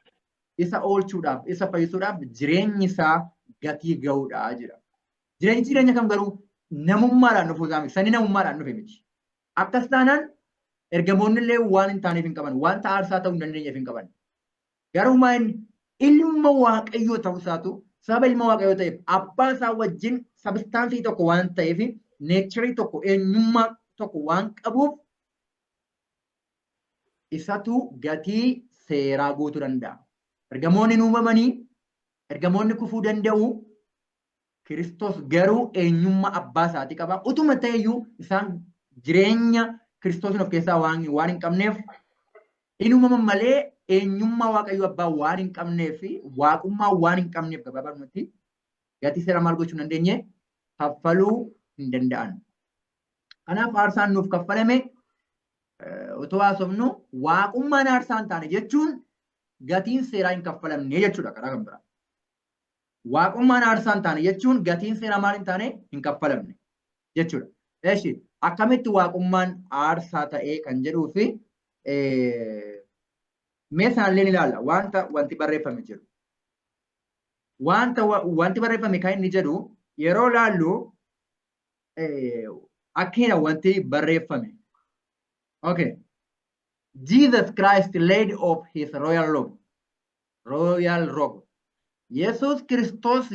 isa oolchuudhaaf, isa fayyisuudhaaf jireenyi isaa gatii ga'uudha jedha. Jireenyi jireenya kam garuu namummaadhaan dhufuu isaa miti. Sani namummaadhaan dhufe miti. Akkas taanaan ergamoonni illee waan hin taaneef hin qaban, wanta aarsaa ta'uu hin dandeenyeef hin qaban. Garuu maal ilma Waaqayyoo ta'uu isaatu sababa ilma Waaqayyoo ta'eef abbaa isaa wajjin substance tokko waan ta'eef, nature tokko, eenyummaa tokko waan qabuuf isatu gatii seeraa guutuu danda'a. Ergamoonni hin uumamanii, ergamoonni kufuu danda'u. Kiristoos garuu eenyummaa abbaa isaatii qaba. Utuma ta'eyyuu isaan jireenya Kiristoosin of keessaa waan hin qabneef, hin uumaman malee eenyummaa Waaqayyo abbaa waan hin qabneef, waaqummaa waan hin qabneef, gabaabumatti gatii seera maal gochuu hin dandeenye, kaffaluu hin danda'an. Kanaaf aarsaan nuuf kaffalame otoo haasofnu, waaqummaan aarsaa hin taane jechuun gatiin seeraa hin kaffalamne jechuudha karaa kan biraa. Waaqummaan aarsaa hin taane jechuun gatiin seeraa maal hin taane, hin kaffalamne jechuudha. Eshi, akkamitti waaqummaan aarsaa ta'ee kan jedhuu fi mee sanallee ni ilaalla wanta wanti barreeffame jedhu. Wanta wanti barreeffame kan inni jedhu yeroo ilaallu akkina wanti barreeffame. Okay. Jesus Christ laid off his royal robe. Royal robe. Yesus Kiristoos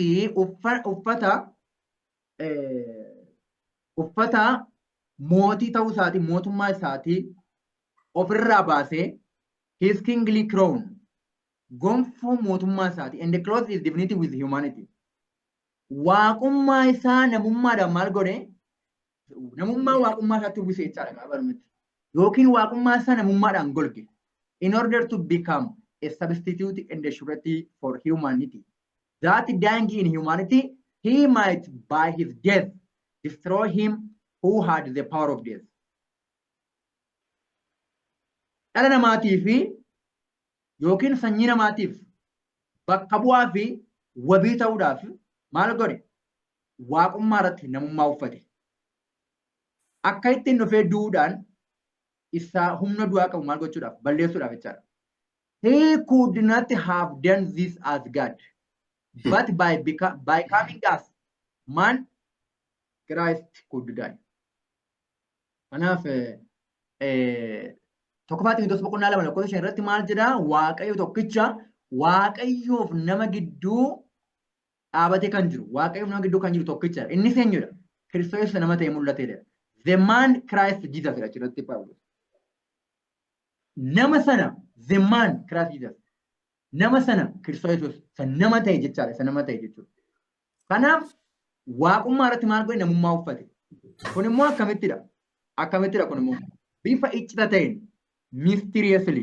uffata mootii ta'uu isaatii, mootummaa isaatii ofirraa baasee, his kingly crown, gonfoo mootummaa isaatii, and clothed his divinity with humanity. Waaqummaa isaa namummaadhaan maal godhe? Namummaa waaqummaa isaatti uwwise jechaadha gabaabumatti. Yookiin waaqummaa isaa namummaadhaan golge. In order to become a substitute and a surety for humanity. That dying in humanity, he might by his death destroy him who had the power of death. Dhala namaatii fi yookiin sanyii namaatiif bakka bu'aa fi wabii ta'uudhaaf maal godhe? Waaqummaa irratti namummaa uffate. Akka ittiin dhufee du'uudhaan isaa humna du'aa qabu maal gochuudhaaf? Balleessuudhaaf jechaadha. He could not have done this as God, but by coming as man, Christ could die. Kanaaf 1ffaa Ximotewos boqonnaa 2 lakkoofsa 5 irratti maal jedhaa? Waaqayyo tokkicha, Waaqayyoof nama gidduu dhaabatee kan jiru, Waaqayyoof nama gidduu kan jiru tokkicha. Innis eenyudha? Kiristoos nama ta'e mul'atedha. The man Christ Jesus jedha achirratti Phaawulos. Nama sana, the man Christ Jesus. Nama sana Kiristoos Yesuus isa nama ta'e jechaadha. Isa nama ta'e jechuudha. Kanaaf waaqummaa irratti maal godhe? Namummaa uffate. Kun immoo akkamittidha? Akkamittidha kun immoo? Bifa iccita ta'een, mysteriously.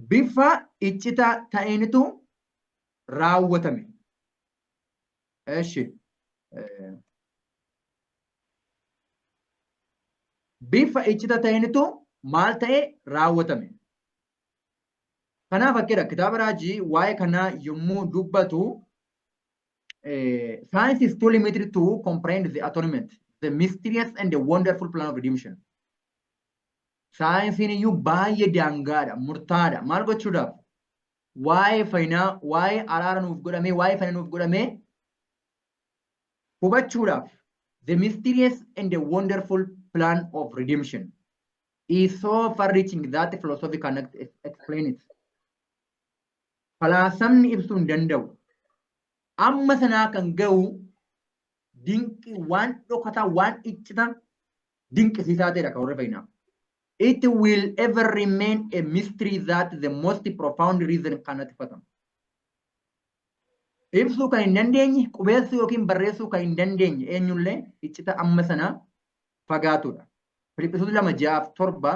Bifa iccita ta'eenitu raawwatame. Eshi. Bifa iccita ta'eenitu maal ta'e? Raawwatame. Kanaaf akkedha kitaaba raajii waa'ee kanaa yommuu dubbatu, science is too limited to comprehend the atonement, the mysterious and the wonderful plan of redemption. Saayinsiin iyyuu baay'ee daangaadha, murtaadha. Maal gochuudhaaf? Waa'ee fayyinaa, waa'ee araara nuuf godhamee, waa'ee fayyina nuuf godhamee hubachuudhaaf. The mysterious and the wonderful plan of redemption is so far-reaching that philosophy cannot explain it. Falaasamni ibsuu hin danda'u. Amma sanaa kan ga'u dinqi waan dhokataa, waan iccita dinqisiisaa ta'edha kan warra fayyinaa. It will ever remain a mystery that the most profound reason cannot fathom. Ibsuu kan hin dandeenye, qubeessuu yookiin barreessuu kan hin dandeenye eenyullee iccita amma sana fagaatudha. Filiphisuus 2:6-7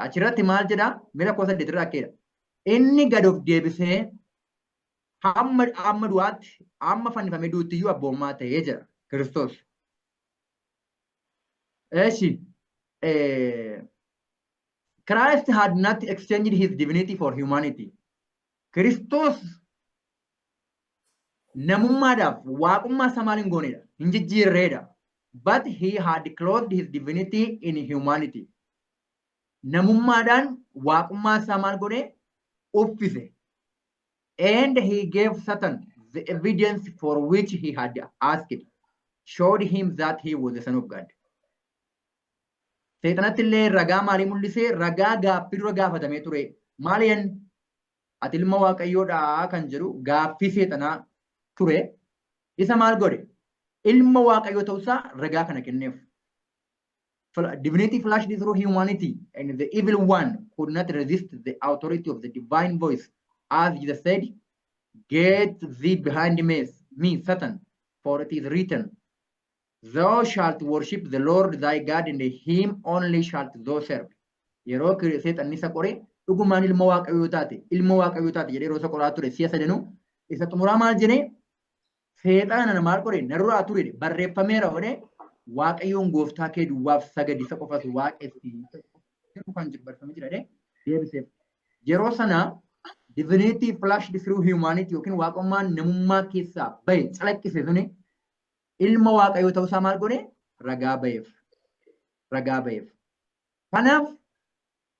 achirratti maal jedhaa? Mira koo 8 irraa akkeedha. Inni gad of deebisee hamma du'aatti, hamma fannifamee du'utti iyyuu abboomaa ta'ee jira Kiristoos. Eeshi, Christ had not exchanged his divinity for humanity. Kiristoos namummaadhaaf waaqummaa isaa maal hin goonedha? Hin jijjiirreedha. But he had clothed his divinity in humanity. Namummaadhaan waaqummaa isaa maal godhe? Uffise. And he gave Satan the evidence for which he had asked, showed him that he was the Son of God. Seexanatti illee ragaa maalii mul'isee? Ragaa gaaffii dura gaafatamee ture. Maali yen ati ilma Waaqayyoodhaa kan jedhu gaaffii seexanaa ture. Isa maal godhe? Ilma Waaqayyoo ta'uusaa ragaa kana kenneef. Divinity flashed through humanity, and the evil one could not resist the authority of the divine voice. As Jesus said, "Get thee behind me, Satan, for it is written, 'Thou shalt worship the Lord thy God, and him only shalt thou serve.'" Yeroo seexanni isa qore, dhugumaan ilma Waaqayyoo taate, ilma Waaqayyoo taate jedhee yeroo isa qoraa ture si'a sadanuu, isa xumuraa maal jedhee? Seexana nana maal godhe? Narraa ture, barreeffameera godhe, Waaqayyoon gooftaa kee duwwaaf sagadi, isa qofas waaqessi kan jiru barreeffamee jira jedhee deebiseef. Yeroo sana divinity flashed through humanity yookiin waaqummaan namummaa keessaa bahe calaqqise suni ilma Waaqayyoo ta'uusaa maal godhe? Ragaa baheef. Ragaa baheef. Kanaaf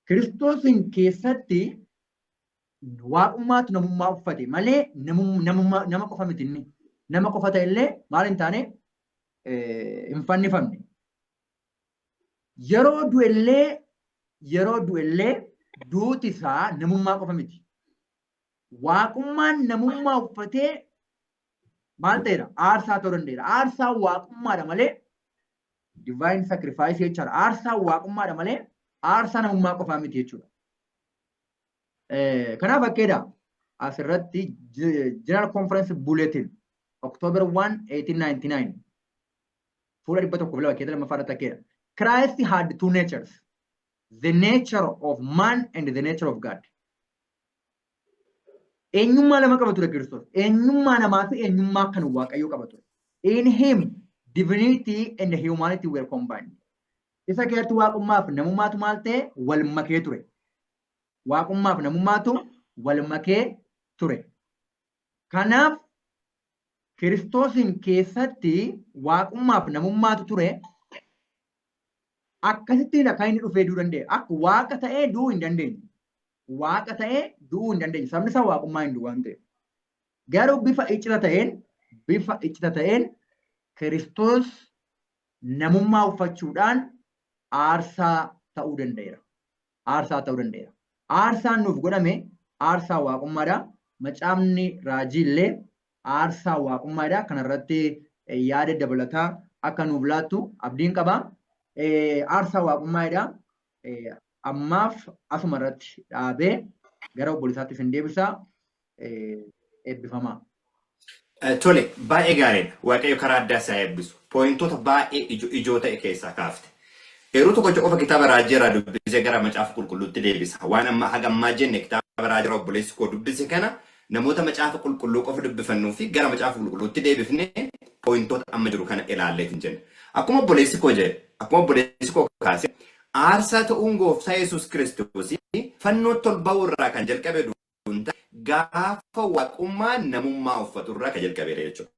Kiristoosiin keessatti waaqummaatu namummaa uffate malee namummaa nama qofa miti inni. Nama qofa ta'e illee maal hin taane? Hin fannifamne. Yeroo du'ellee duuti isaa namummaa qofa miti. Waaqummaan namummaa uffatee maal ta'eera? Aarsaa ta'uu danda'eera. Aarsaa waaqummaadha malee, divine sacrifice jechaadha. Aarsaa waaqummaadha malee aarsaa namummaa qofaa miti jechuudha. Kanaaf akkeedha asirratti General Conference Bulletin October 1, 1899, fuula 102 keessa lammaffaa irratti akkeedha. Christ had two natures, the nature of man and the nature of God. Eenyummaa lama qaba ture Kiristoos. Eenyummaa namaa fi eenyummaa kan Waaqayyoo qaba ture. In him, divinity and humanity were combined. Isa keessatti waaqummaa fi namummaatu maal ta'e? Wal makee ture. Waaqummaa fi namummaatu wal makee ture. Kanaaf Kiristoosiin keessatti waaqummaa fi namummaatu ture. Akkasittiin akka inni dhufee du'uu danda'e. Akka waaqa ta'ee du'uu hin dandeenye. Waaqa ta'ee du'uu hin dandeenye. Sabni isaa waaqummaa hin du'u waan ta'eef. Garuu bifa iccita ta'een Kiristoos namummaa uffachuudhaan aarsaa ta'uu danda'eera. Aarsaa ta'uu danda'eera. Aarsaan nuuf godhame aarsaa waaqummaadha. Macaafni raajii illee aarsaa waaqummaadha. Kanarratti yaada dabalataa akka nuuf laattu abdiin qaba. Aarsaa waaqummaadha. Ammaaf asuma irratti dhaabee gara obboleessaatti isin deebisaa. Eebbifamaa. Tole, baay'ee gaariidha. Waaqayyo karaa addaa isaa eebbisu. Pointoota baay'ee ijoo ta'e keessaa kaafte. Yeroo tokko qofa kitaaba raajii irraa dubbisee gara Macaafa Qulqulluutti deebisa. Waan amma haga ammaa jenne kitaaba raajii irraa obboleessi koo dubbise kana namoota Macaafa Qulqulluu qofa dubbifannuu fi gara Macaafa Qulqulluutti deebifnee pointoota amma jiru kana ilaalleet hin jenne. Akkuma obboleessi koo jedhe, akkuma obboleessi koo kaase, aarsaa ta'uun gooftaa Yesuus Kiristoos fannootti ol ba'uu irraa kan jalqabe gaafa waaqummaa namummaa uffatu irraa kan jalqabeera jechuudha.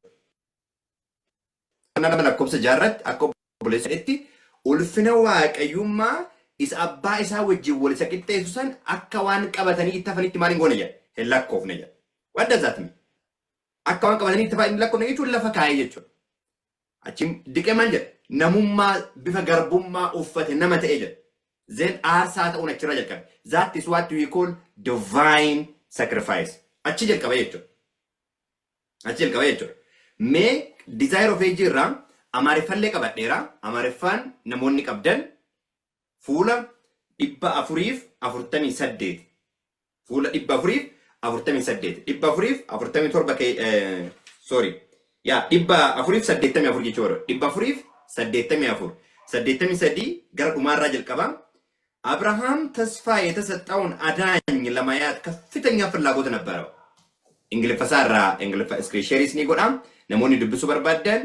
Nama lakkoofsa jaarratti akka obboleessa jedhetti, ulfina waaqayyummaa isa abbaa isaa wajjin wal isa qixxeessu san akka waan qabatanii itti hafanitti maal hin goone jedha? Hin lakkoofne jedha. What does that mean? Akka waan qabatanii itti hafan hin lakkoofne jechuun lafa kaa'ee jechuudha. Achiin diqee maal jedha? Namummaa bifa garbummaa uffate, nama ta'e jedha. Then aarsaa ta'uun achirraa jalqabe. That is what we call divine sacrifice. Achi jalqaba jechuudha. Achi jalqaba jechuudha. Mee Desire of Age irraa Amaariffallee qabadheera. Amaariffaan namoonni qabdan fuula 448. Fuula 448. 447, sorry. Yaa, 484 jechuudha. 484. 83 gara dhumaarraa jalqabaa. አብርሃም ተስፋ የተሰጠውን አዳኝ ለማየት ከፍተኛ ፍላጎት ነበረው። Ingiliffa irraa Ingiliffa screen share ni godha. Namoonni dubbisuu barbaadan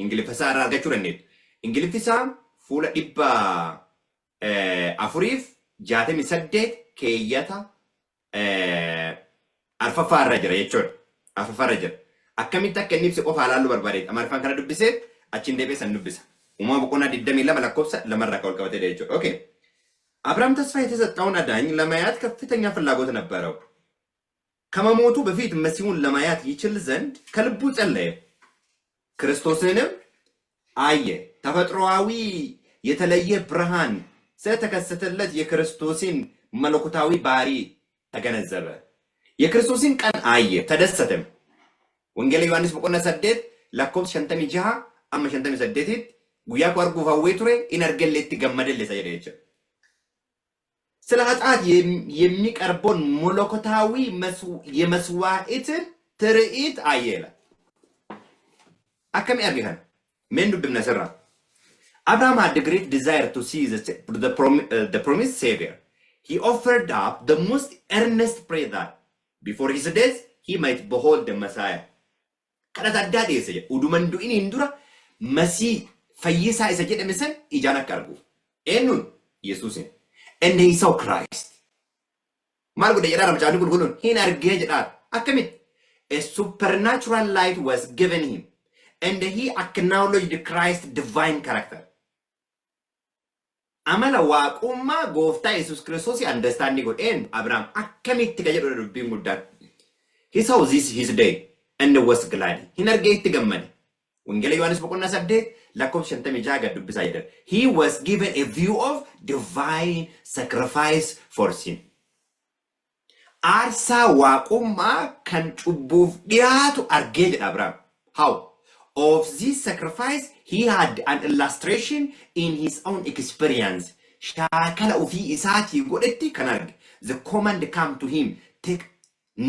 Ingiliffa irraa argachuu dandeettu. Ingiliffi isaa fuula 468 keeyyata arfaffaa irra jira jechuudha. Arfaffaa irra jira. Akkamitti akka inni ibse qofa ilaaluu barbaade. Amaariffaan kana dubbisee achiin deebi'ee san dubbisa. Uumama boqonnaa 22 lakkoofsa 2rraa kan wal qabatedha jechuudha. Okay. አብርሃም ተስፋ የተሰጠውን አዳኝ ለማየት ከፍተኛ ፍላጎት ነበረው። ከመሞቱ በፊት መሲሁን ለማየት ይችል ዘንድ ከልቡ ጸለየ። ክርስቶስንም አየ። ተፈጥሮአዊ የተለየ ብርሃን ስለተከሰተለት የክርስቶስን መለኮታዊ ባህሪ ተገነዘበ። የክርስቶስን ቀን አየ፣ ተደሰተም። Wangeela Yohaannis boqonnaa 8 lakkoofsa 56 amma 58tti guyyaa koo arguuf hawwee ture, in argellee, itti gammadellee isa jedhe jechuudha. ስለ ኃጢአት የሚቀርበውን መለኮታዊ የመስዋዕትን ትርኢት አየ ይላል። Akkami arge kana? Meen dubbifna sirraa. Abraham had the great desire to see the promised Savior. He offered up the most earnest prayer that before his death he might behold the Messiah. Kadhata addaa dhiyeesse jedha. Uduman du'iniin dura Masii fayyisaa isa jedhame san ijaan akka arguuf. Eenyuun? Yesuusin. And he saw Christ. Maal godhe jedhaa Macaafni Qulqulluun? Hin argee jedhaa. Akkamitti? A supernatural light was given him and he acknowledged Christ's divine character. Amala waaqummaa gooftaa Yesuus Kiristoos understanding godheen Abrahaam akkamitti ka jedhudha dubbiin guddaan. He saw this his day and was glad. Hin argee, itti gammade. Wangeela Yohaannis boqonnaa 8 lakkoofsa 56 gad dubbisaa jedhan. He was given a view of divine sacrifice for sin. Aarsaa waaqummaa kan cubbuuf dhiyaatu argee jedha Abrahaam. How? Of this sacrifice he had an illustration in his own experience. Shaakala ofii isaatii godhetti kan arge. The command come to him, "Take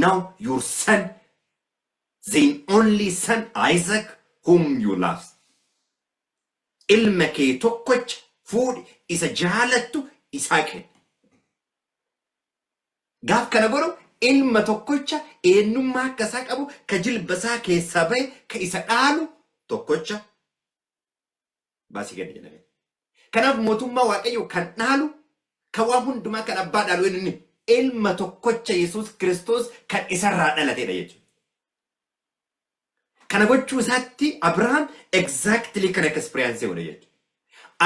now your son, thine only son Isaac, whom you love." Ilma kee tokkocha fuudhi, isa jaalattu isaa kenni. Gaaf kana godhu ilma tokkocha eenyummaa akka isaa qabu, ka jilba isaa keessaa bahe, ka isa dhaalu tokkocha baasii kenni jedhame. Kanaaf mootummaa Waaqayyoo kan dhaalu, kan waan hundumaa kan abbaa dhaalu inni ilma tokkocha Yesuus Kiristoos kan isarraa dhalatedha jechuudha. Kana gochuu isaatti Abrahaam exactly kan experience godhe jechuudha.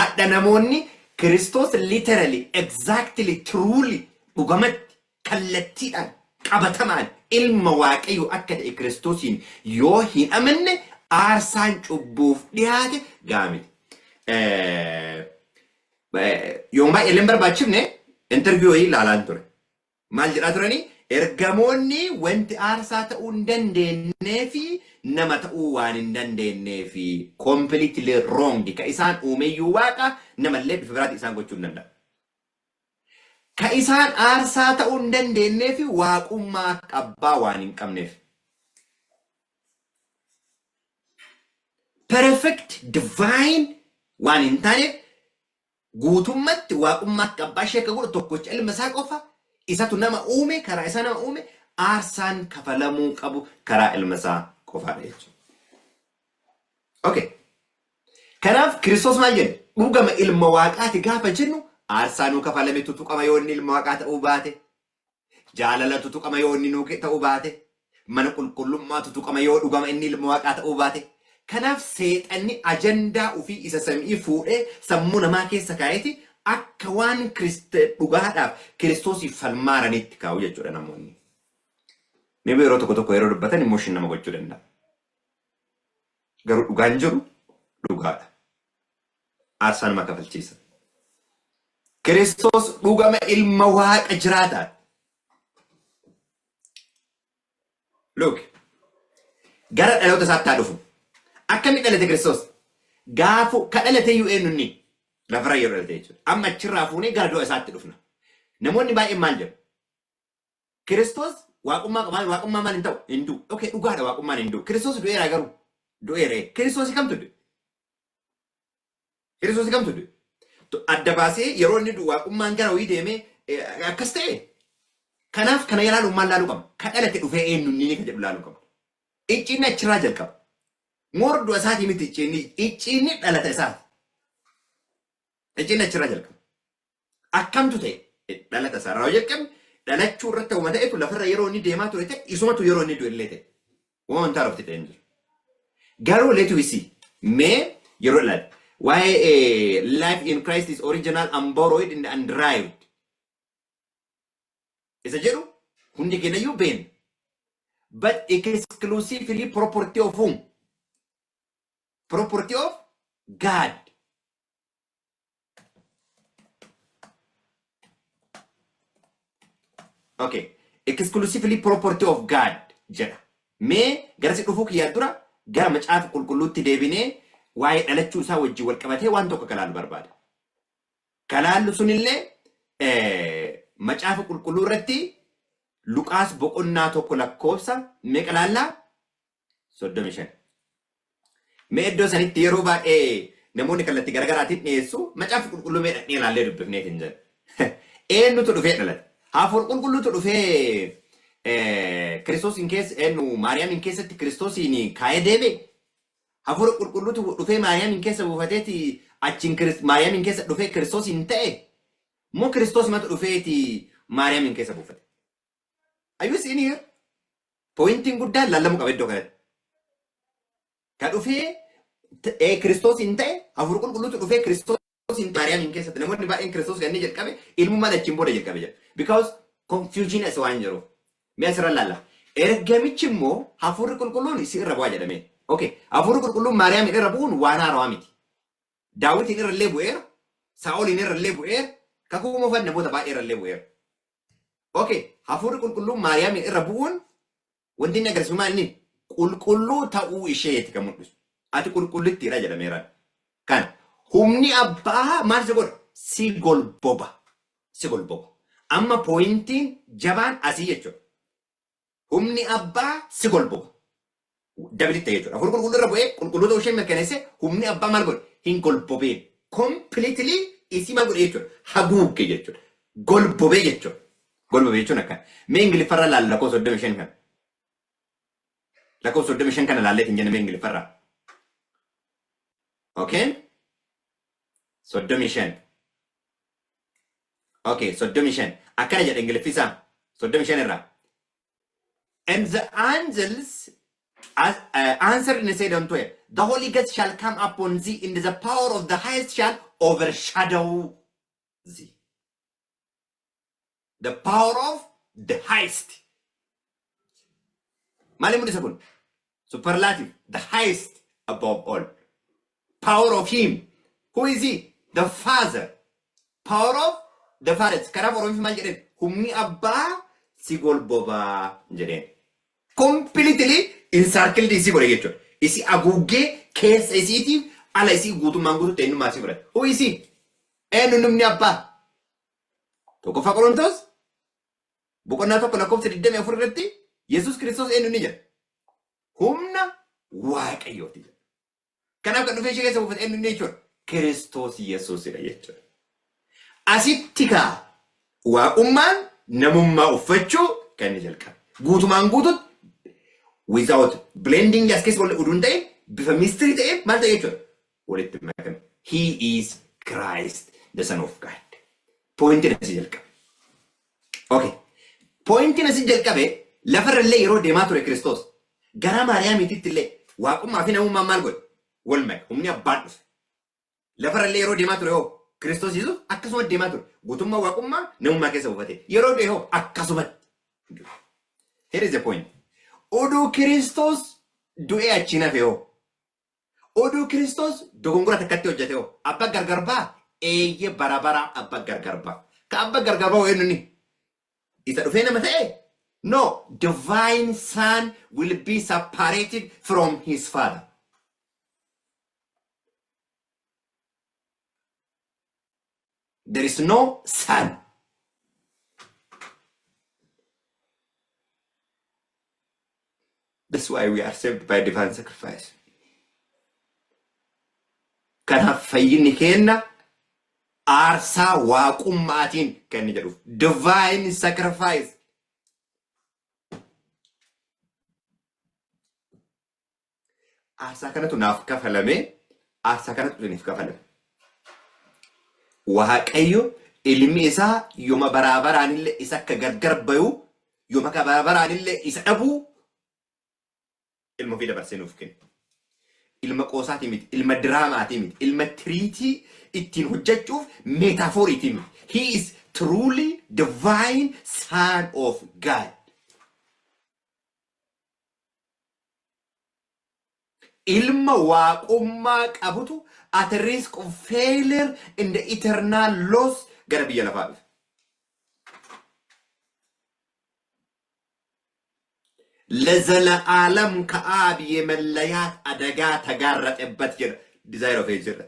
Adda namoonni Kiristoos literally, exactly, truly, dhugamatti, kallattiidhaan, qabatamaan ilma Waaqayyoo akka ta'e Kiristoosiin yoo hin amanne, aarsaan cubbuuf dhiyaate gaamiti. Yoon baay'ee illee hin barbaachifne, interview wayii ilaalaan ture. Maal jedhaa turanii? Ergamoonni wanti aarsaa ta'uu hin dandeenyee fi nama ta'uu waan hin dandeenyee fi completely wrong. Ka isaan uumeyyuu Waaqa, namallee bifa biraatiin isaan gochuu hin danda'a. Ka isaan aarsaa ta'uu hin dandeenyee fi waaqummaa akka abbaa waan hin qabneef. Perfect divine waan hin taaneef, guutummatti waaqummaa akka abbaa ishee akka godhu tokkocha ilma isaa qofa isatu nama uume, karaa isaa nama uume, aarsaan kafalamuu qabu karaa ilma isaa qofaadha jechuudha. Okay. Kanaaf Kiristoos maal jenna? Dhugama ilma Waaqaati gaafa jennu, aarsaa nuu kafalame tutuqama yoo inni ilma Waaqaa ta'uu baate. Jaalala tutuqama yoo inni nuu ta'uu baate. Mana qulqullummaa tutuqama yoo dhugama inni ilma Waaqaa ta'uu baate. Kanaaf seexanni ajandaa ofii isa samii fuudhee sammuu namaa keessa kaa'eeti akka waan dhugaadhaaf Kiristoosiif falmaaranitti kaa'u jechuudha namoonni. Maybe yeroo tokko tokko yeroo dubbatan emotion nama gochuu danda'a. Garuu dhugaan jiru dhugaadha. Aarsaa nama kafalchiisa. Kiristoos dhugama ilma Waaqa jiraataa. Look, gara dhaloota isaatti haa dhufu. Akkamitti dhalate Kiristoos? Gaafu ka dhalate iyyuu eenyu inni? Lafarra yeroo dhalate jechuudha. Amma achirraa fuunee gara du'a isaatti dhufna. Namoonni baay'een maal jedhu? Kiristoos waaqummaa qaba, waaqummaa maal hin ta'u? Hin du'u. Okay, dhugaadha, waaqummaan hin du'u. Kiristoos du'eera garuu? Du'eera. Kiristoos kamtu du'e? Kiristoos kamtu du'e? Adda baasee yeroo inni du'u waaqummaan gara wayii deemee akkas ta'e. Kanaaf kana ilaaluun maal laaluu qabna? Ka dhalate dhufee eenyu inni ka jedhu laaluu qabna. Icciinni achirraa jalqaba. Moor du'a isaatii miti icciinni, icciinni dhalata isaati. Icciinni achirraa jalqaba. Akkamtu ta'e dhalata isaa irraa jalqabne, dhalachuu irratti ta'uma ta'etu lafarra yeroo inni deemaa ture ta'e, isumatu yeroo inni du'e illee ta'e. Waan haarofti ta'e hin jiru. Garuu let we see. Mee yeroo ilaali. Waa'ee life in Christ is original, unborrowed and underived. Isa jedhu hundi keenya beekna. But exclusively property of whom? Property of God. Okay. Exclusively property of God jedha. Mee garasi dhufuu kiyyaa dura gara Macaafa Qulqulluutti deebinee waa'ee dhalachuu isaa wajjin wal qabatee waan tokko kalaalu barbaada. Kalaallu sunillee Macaafa Qulqulluu irratti Luqaas boqonnaa 1 lakkoofsa meeqa laallaa? 35. Mee iddoo sanitti yeroo baay'ee namoonni kallattii garaagaraatiin dhiyeessu, Macaafa Qulqulluu mee dhaqnee ilaallee dubbifneet hin jedhu. Eenyutu dhufee dhalate? Hafuura Qulqulluutu dhufee Kiristoosiin keessa, eenyu, Maariyaamiin keessatti Kiristoosiin kaa'ee deebi'e? Hafuura Qulqulluutu dhufee Maariyaamiin keessa buufateeti achiin Maariyaamiin keessa dhufee Kiristoosiin ta'e? Moo Kiristoos matu dhufeeti Maariyaamiin keessa buufate? Are you seeing here? Pointiin guddaan laallamuu qaba iddoo kanatti. Ka dhufee Kiristoosiin ta'e, Hafuura Qulqulluutu dhufee Kiristoosiin Maariyaamiin keessatti. Namoonni baay'een Kiristoos kan inni jalqabe ilmummaan achiin booda jalqabe jedha. Because confusion as waan jiruuf. Mee asirra laalla. Ergamichi immoo Hafuurri Qulqulluun si irra bu'aa jedhame. Okay. Hafuurri Qulqulluun Maariyaamiin irra bu'uun waan haarawaa miti. Daawitiin irra illee bu'eera. Saa'oliin irra illee bu'eera. Kakuu Moofaan namoota baay'ee irra illee bu'eera. Okay. Hafuurri Qulqulluun Maariyaamiin irra bu'uun wanti inni agarsiisu maal? Inni qulqulluu ta'uu isheeti kan mul'isu. Ati qulqullittiidha jedhameera. Kana humni abbaa maal si godha? Si golboba. Si golboba. Amma pointiin jabaan asii jechuudha. Humni abbaa si golboba. Dabilitti jechuudha. Hafuurri Qulqulluu irra bu'ee qulqulluu ta'uu ishee mirkaneessee, humni abbaa maal godhe? Hin golbobeen. Completely isii maal godhe jechuudha? Haguugge jechuudha. Golbobee jechuudha. Golbobee jechuun akkana. Mee Ingiliffarraa laalla lakkoofsa 35 kana. Lakkoofsa 35 kana laallee hin jenne mee Ingiliffarraa. Okay? 35. Okay, 35. Akkana jedha Ingiliffisaa. 35 irraa. And the angels answered and said unto her, "The Holy Ghost shall come upon thee, and the power of the highest shall overshadow thee." The power of the highest. Maali mul'isa kun? Superlative. The highest above all. Power of him. Who is he? The Father. Power of the Father. Kanaaf Oromiif maal jedheen? Humni abbaa si golbobaa jedheen. Completely encircled isii godhe jechuudha. Isii haguuggee keessa isiitiif ala isii guutummaan guutuutti eenyummaa isii fudhate. Who is he? Eenyu humni abbaa? 1ffaa Qorontos boqonnaa 1 lakkoofsa 24 irratti Yesuus Kiristoos eenyu ni jedha? Humna Waaqayyooti jedha. Kanaaf kan dhufee ishee keessa buufate eenyu inni jechuudha? Kiristoos Yesuusidha jechuudha. Asitti kaa waaqummaan namummaa uffachuu kan inni jalqabe. Guutumaan guututti without blending as keessa wal uduun ta'e, bifa mystery ta'e maal ta'e jechuudha? Walitti makame. He is Christ, the Son of God. Pointiin asii jalqabe. Okay. Pointiin asii jalqabe, lafarra illee yeroo deemaa ture Kiristoos gara Maariyaamiititti illee waaqummaa fi namummaan maal godhe? Wal make. Humni abbaan dhufe. Lafarra illee yeroo deemaa ture hoo Kiristoos Yesuus akkasuma deemaa ture. Guutummaa waaqummaa namummaa keessa buufate. Yeroo du'e hoo akkasumatti. Here is the point. Oduu Kiristoos du'ee achiin hafe hoo Oduu Kiristoos dogongora takkatti hojjete hoo abba gargar ba'a eeyyee bara baraa abba gargar ba'a. Ka abba gargar ba'u eenyuni? Isa dhufee nama ta'e? No, divine son will be separated from his father. There is no son. That's why we are saved by divine sacrifice. Kanaaf fayyinni keenna aarsaa waaqummaatiin kan inni jedhuuf. Divine sacrifice. Aarsaa kanatu naaf kafalame, aarsaa kanatu isiniif kafalame. Waaqayyo ilmi isaa yoma baraa baraanillee isa akka gargar bayu, yoma akka baraa baraanillee isa dhabuu ilma ofii dabarsee nuuf kenne. Ilma qoosaatii miti, ilma diraamaatii miti, ilma tiriitii ittiin hojjechuuf meetaafooriitii miti. He is truly divine son of God. Ilma waaqummaa qabutu at risk of failure in the eternal loss gara biyya lafaa dhufe. ለዘለዓለም ከአብ የመለያት አደጋ ተጋረጠበት jedha Desire of Ages irra.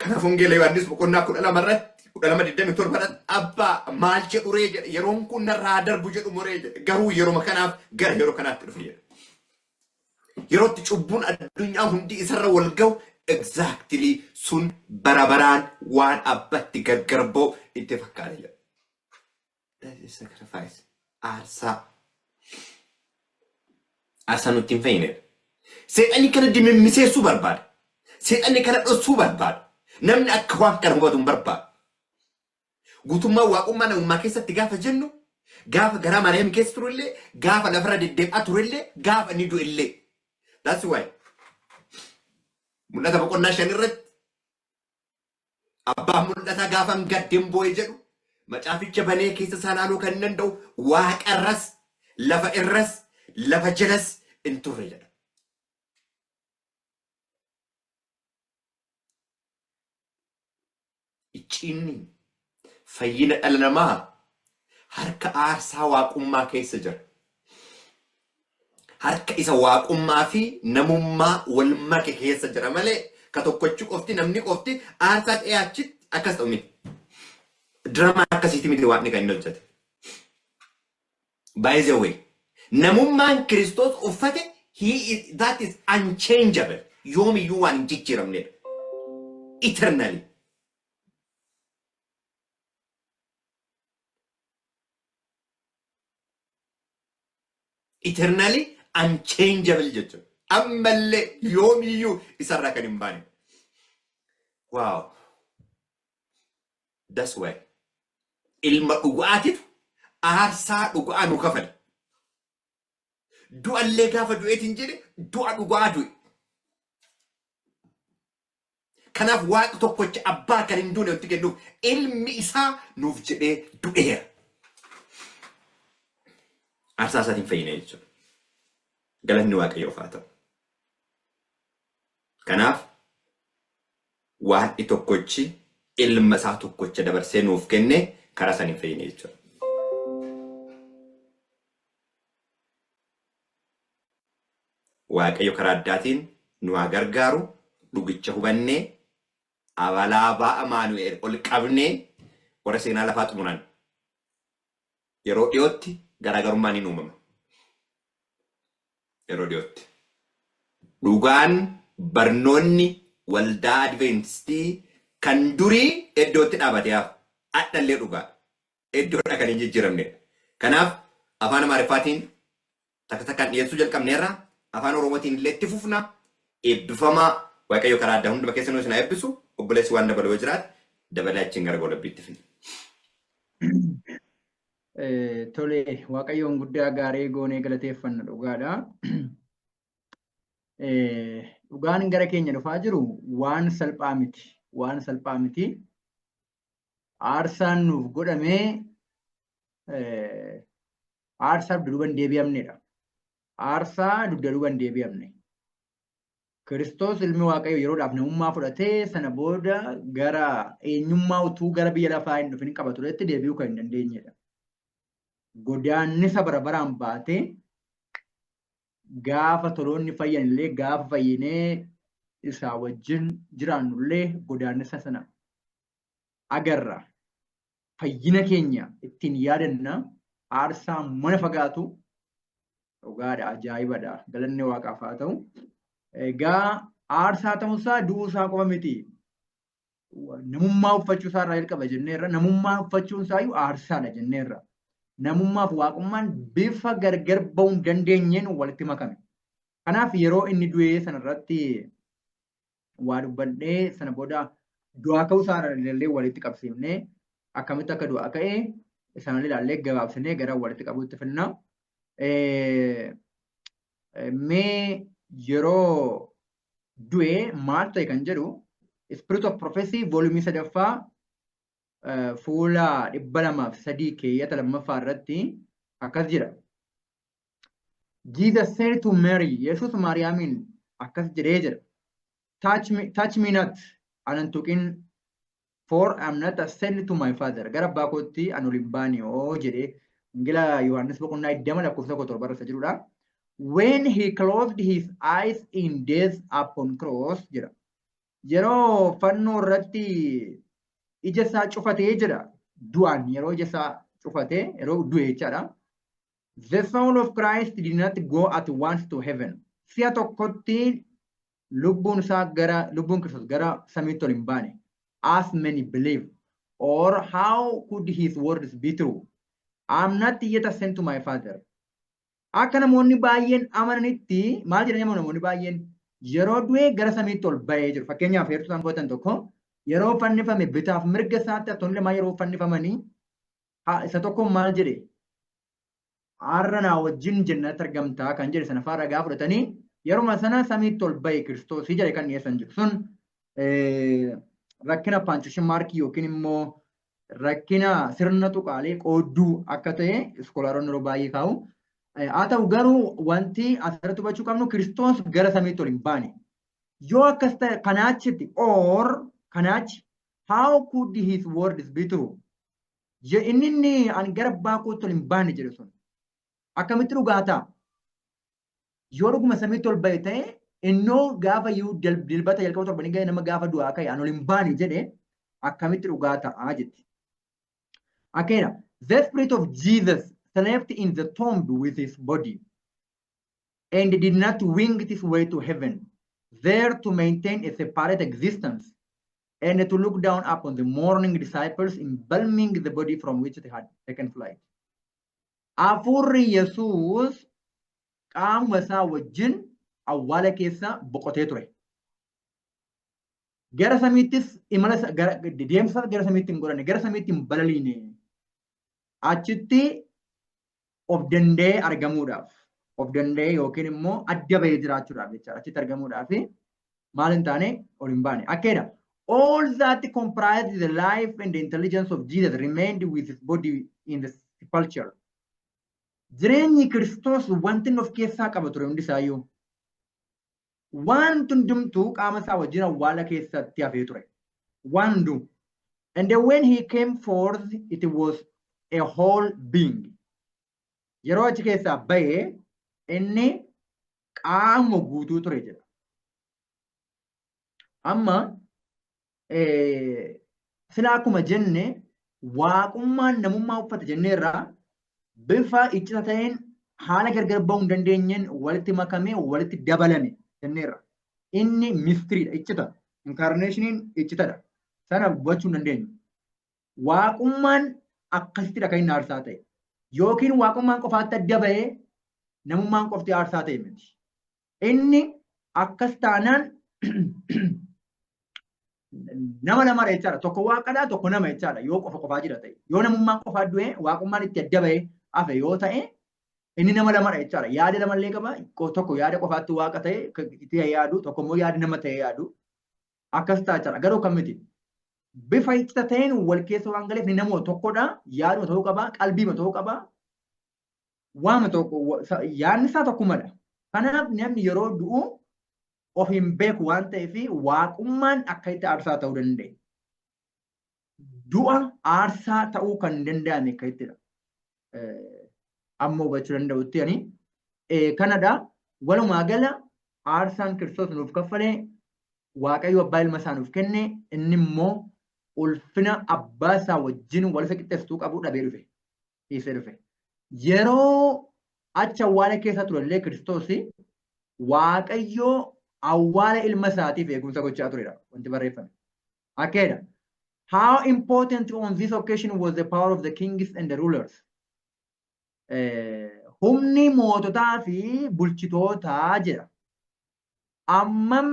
Kanaaf Wangeela Yohaannis boqonnaa 12 irratti 12:27 irratti abbaa maal jedhu ree jedhe yeroon kun narraa darbu jedhu muree jedhe garuu yeroma kanaaf gara yeroo kanaatti dhufe jedhe. Yerootti cubbuun addunyaa hundi isarra wal ga'u exactly sun bara baraan waan abbatti gargar ba'u itti fakkaate jedha. That is sacrifice. Aarsaa. Aarsaa nutti hin fayyinedha. Seexanni kana dimimmiseessuu barbaada. Seexanni kana dhoksuu barbaada. Namni akka waan kana hubatu hin barbaadu. Guutummaa waaqummaa namummaa keessatti gaafa jennu gaafa garaa Maariyaam keessa turellee gaafa lafarra deddeebi'aa turellee gaafa inni du'ellee. That's why. Mul'ata boqonnaa 5 irratti Abbaan mul'ataa gaafan gaddeen boo'e jedhu macaaficha banee keessa isaa ilaaluu kan danda'u waaqarras lafa irras lafa jalas hin turre jedha. Icciinni fayyina dhala namaa harka aarsaa waaqummaa keessa jira. Harka isa waaqummaa fi namummaa wal make keessa jira malee ka tokkochi qofti namni qofti aarsaa ta'ee achitti akkas ta'u miti. Diramaa akkasiiti miti waaqni kan inni hojjete. By the way, namummaan Kiristoos uffate he is, that is unchangeable. Yoomiyyuu waan hin jijjiiramnedha. Eternally. Eternally unchangeable jechuudha. Ammallee yoomiyyuu isarraa kan hin baane. Wow. That's why. Ilma dhugaatitu aarsaa dhugaa nu kafale. Du'allee gaafa du'eetiin jedhe du'a dhugaa du'e. Kanaaf waaqa tokkocha abbaa kan hin duune nutti kennuuf ilmi isaa nuuf jedhee du'eera. Aarsaa isaatiin fayyine jechuudha. Galanni Waaqayyoof haa ta'u. Kanaaf waaqni tokkochi ilma isaa tokkocha dabarsee nuuf kenne karaa saniin fayyine jechuudha. Waaqayyo karaa addaatiin nu haa gargaaru dhugicha hubannee abalaabaa Amaanu'el ol qabnee warra seenaa lafaa xumuran yeroo dhiyootti garaagarummaan hin uumama. Yeroo dhiyootti. Dhugaan barnoonni waldaa Adventistii kan durii iddootti dhaabatee hafa. Hadhallee dhugaa. Iddoodha kan hin jijjiiramnedha. Kanaaf afaan Amaariffaatiin takka takkaan dhiyeessuu jalqabneerra. Afaan Oromootiin illee itti fufna. Eebbifamaa Waaqayyo karaa addaa hunduma keessa nu isin haa eebbisu. Obboleessi waan dabalu yoo jiraate dabalee achiin gara goolabbiitti finna. Tole, Waaqayyoon guddaa gaarii goonee galateeffanna dhugaadha. Dhugaan gara keenya dhufaa jiru waan salphaa miti. Waan salphaa miti. Aarsaan nuuf godhamee aarsaaf duduba hin deebi'amnedha. Aarsaa dugda duuba hin deebi'amne. Kiristoos ilmi Waaqayyoo yeroodhaaf namummaa fudhatee sana booda gara eenyummaa utuu gara biyya lafaa hin dhufin qaba turetti deebi'uu kan hin dandeenyedha. Godaannisa bara baraan baatee gaafa toloonni fayyan illee, gaafa fayyinee isaa wajjin jiraannu illee godaannisa sana agarra. Fayyina keenya ittiin yaadanna. Aarsaa mana fagaatu dhugaadha, ajaa'ibadha. Galanni Waaqaaf haa ta'u. Egaa aarsaa ta'uunsaa du'uu isaa qofa miti. Namummaa uffachuu isaa irraa jalqaba jenneerra. Namummaa uffachuun isaayyuu aarsaadha jenneerra. Namummaaf waaqummaan bifa gargar ba'uu hin dandeenyeen walitti makame. Kanaaf yeroo inni du'ee sanarratti waa dubbadhee, sana booda du'aa ka'uu isaa illee walitti qabsiifnee, akkamitti akka du'aa ka'e isaan ilaallee gabaabsinee gara walitti qabuutti finna. Mee yeroo du'e maal ta'e kan jedhu Spirit of Prophecy volume sadaffaa fuula 203 keeyyata lammaffaa irratti akkas jedha. Jesus said to Mary, Yesuus Maariyaamiin akkas jedhee jedha. Touch me, touch me not, anan tuqin, for I am not ascended to my father. Gara abbaa kootti an ol hin baane oo jedhee, Wangeela Yohaannis boqonnaa 20 lakkoofsa 17 irra jirudha. When he closed his eyes in death upon cross jedha. Yeroo fannoo irratti ija isaa cufatee jedha. Du'aan yeroo ija isaa cufatee, yeroo du'e jechaadha. The soul of Christ did not go at once to heaven. Si'a tokkotti lubbuun isaa gara lubbuun Kiristoos gara samiitti ol hin baane. As many believe. Or how could his words be true? I am not yet ascend to my father. Akka namoonni baay'een amananitti maal jedhanii amanu? Namoonni baay'een yeroo du'e gara samiitti ol ba'ee jiru. Fakkeenyaaf, heertuu isaan fudhatan tokko, yeroo fannifame bitaaf mirga isaatti hattoonni lamaa yeroo fannifamanii isa tokko maal jedhe? "Har'a naa wajjin jannatti argamtaa" kan jedhe sana fa'aa ragaa fudhatanii, yeruma sana samiitti ol ba'e Kiristoosii jedhe kan dhiyeessan jiru. Sun rakkina punctuation markii yookiin immoo rakkina sirna tuqaalee qoodduu akka ta'e scholaroonni yeroo baay'ee kaa'u. Haa ta'u garuu, wanti asirratti hubachuu qabnu Kiristoos gara samiitti ol hin baane. Yoo akkas ta'e kanaachitti or kanaachi how could his words be true? Inni ani gara abbaa kootti ol hin baane jedhe sun akkamitti dhugaa ta'a? Yoo dhuguma samiitti ol ba'e ta'e, innoo gaafa iyyuu dilbata jalqaba torbanii ga'e nama gaafa du'aa ka'e ani ol hin baane jedhe akkamitti dhugaa ta'a jetti. Akkeedha. The spirit of Jesus slept in the tomb with his body and did not wing his way to heaven, there to maintain a separate existence and to look down upon the mourning disciples embalming the body from which they had taken flight. Hafuurri Yesuus qaamuma isaa wajjin awwaala keessa boqotee ture. Gara samiittis imala gara deemsa gara samiitti hin godhanne, gara samiitti hin balaliine. Achitti of danda'ee argamuudhaaf, of danda'ee yookiin immoo adda bahee jiraachuudhaaf jechaadha. Achitti argamuudhaaf maal hin taane? Ol hin baane. Akkeedha. All that comprised the life and the intelligence of Jesus remained with his body in the sepulchre. Jireenyi Kiristoos, wanti inni of keessaa qaba ture hundi isaayyuu, wanti hundumtuu qaama isaa wajjin awwaala keessatti hafee ture. Waan hunduu. And then when he came forth, it was a whole being. Yeroo achi keessaa bahee inni qaama guutuu ture jedha. Amma sila akkuma jenne, waaqummaan namummaa uffate jenneerraa, bifa iccita ta'een, haala gargar bahuu hin dandeenyeen walitti makamee walitti dabalame jenneerra. Inni mysterydha, iccita. Incarnationiin iccitadha. Sana hubachuu hin dandeenyu. Waaqummaan akkasittidha kan inni aarsaa ta'e. Yookiin waaqummaan qofaatti adda bahee namummaan qofti aarsaa ta'e miti. Inni akkas taanaan nama lamadha jechaadha. Tokko waaqadha, tokko nama jechaadha. Yoo qofa qofaa jira ta'e. Yoo namummaan qofaa du'e, waaqummaan itti adda bahee hafe yoo ta'e, inni nama lamadha jechaadha. Yaada lamallee qaba. Tokko yaada qofaatti waaqa ta'e itti yaadu, tokko immoo yaada nama ta'e yaadu. Akkas ta'a jechaadha. Garuu kan miti. Bifa iccita ta'een wal keessa waan galeef inni nama tokkodha. Yaaduma ta'uu qaba. Qalbiima ta'uu qaba. Waama tokko, yaadni isaa tokkumadha. Kanaaf namni yeroo du'u of hin beeku waan ta'eef waaqummaan akka itti aarsaa ta'uu danda'e. Du'a aarsaa ta'uu kan danda'ame akka ittidha. Amma hubachuu danda'utti ani kanadha. Walumaa gala aarsaan Kiristoos nuuf kaffalee, Waaqayyo abbaa ilma isaa nuuf kenne, inni immoo ulfina abbaa isaa wajjin wal isa qixxeessituu qabu dhabee dhufe. Dhiisee dhufe. Yeroo achi awwaala keessa turellee Kiristoos Waaqayyo awwaala ilma isaatiif eegumsa gochaa turedha wanti barreeffame. Akkeedha. How important on this occasion was the power of the kings and the rulers? Humni moototaa fi bulchitootaa jedha. Ammam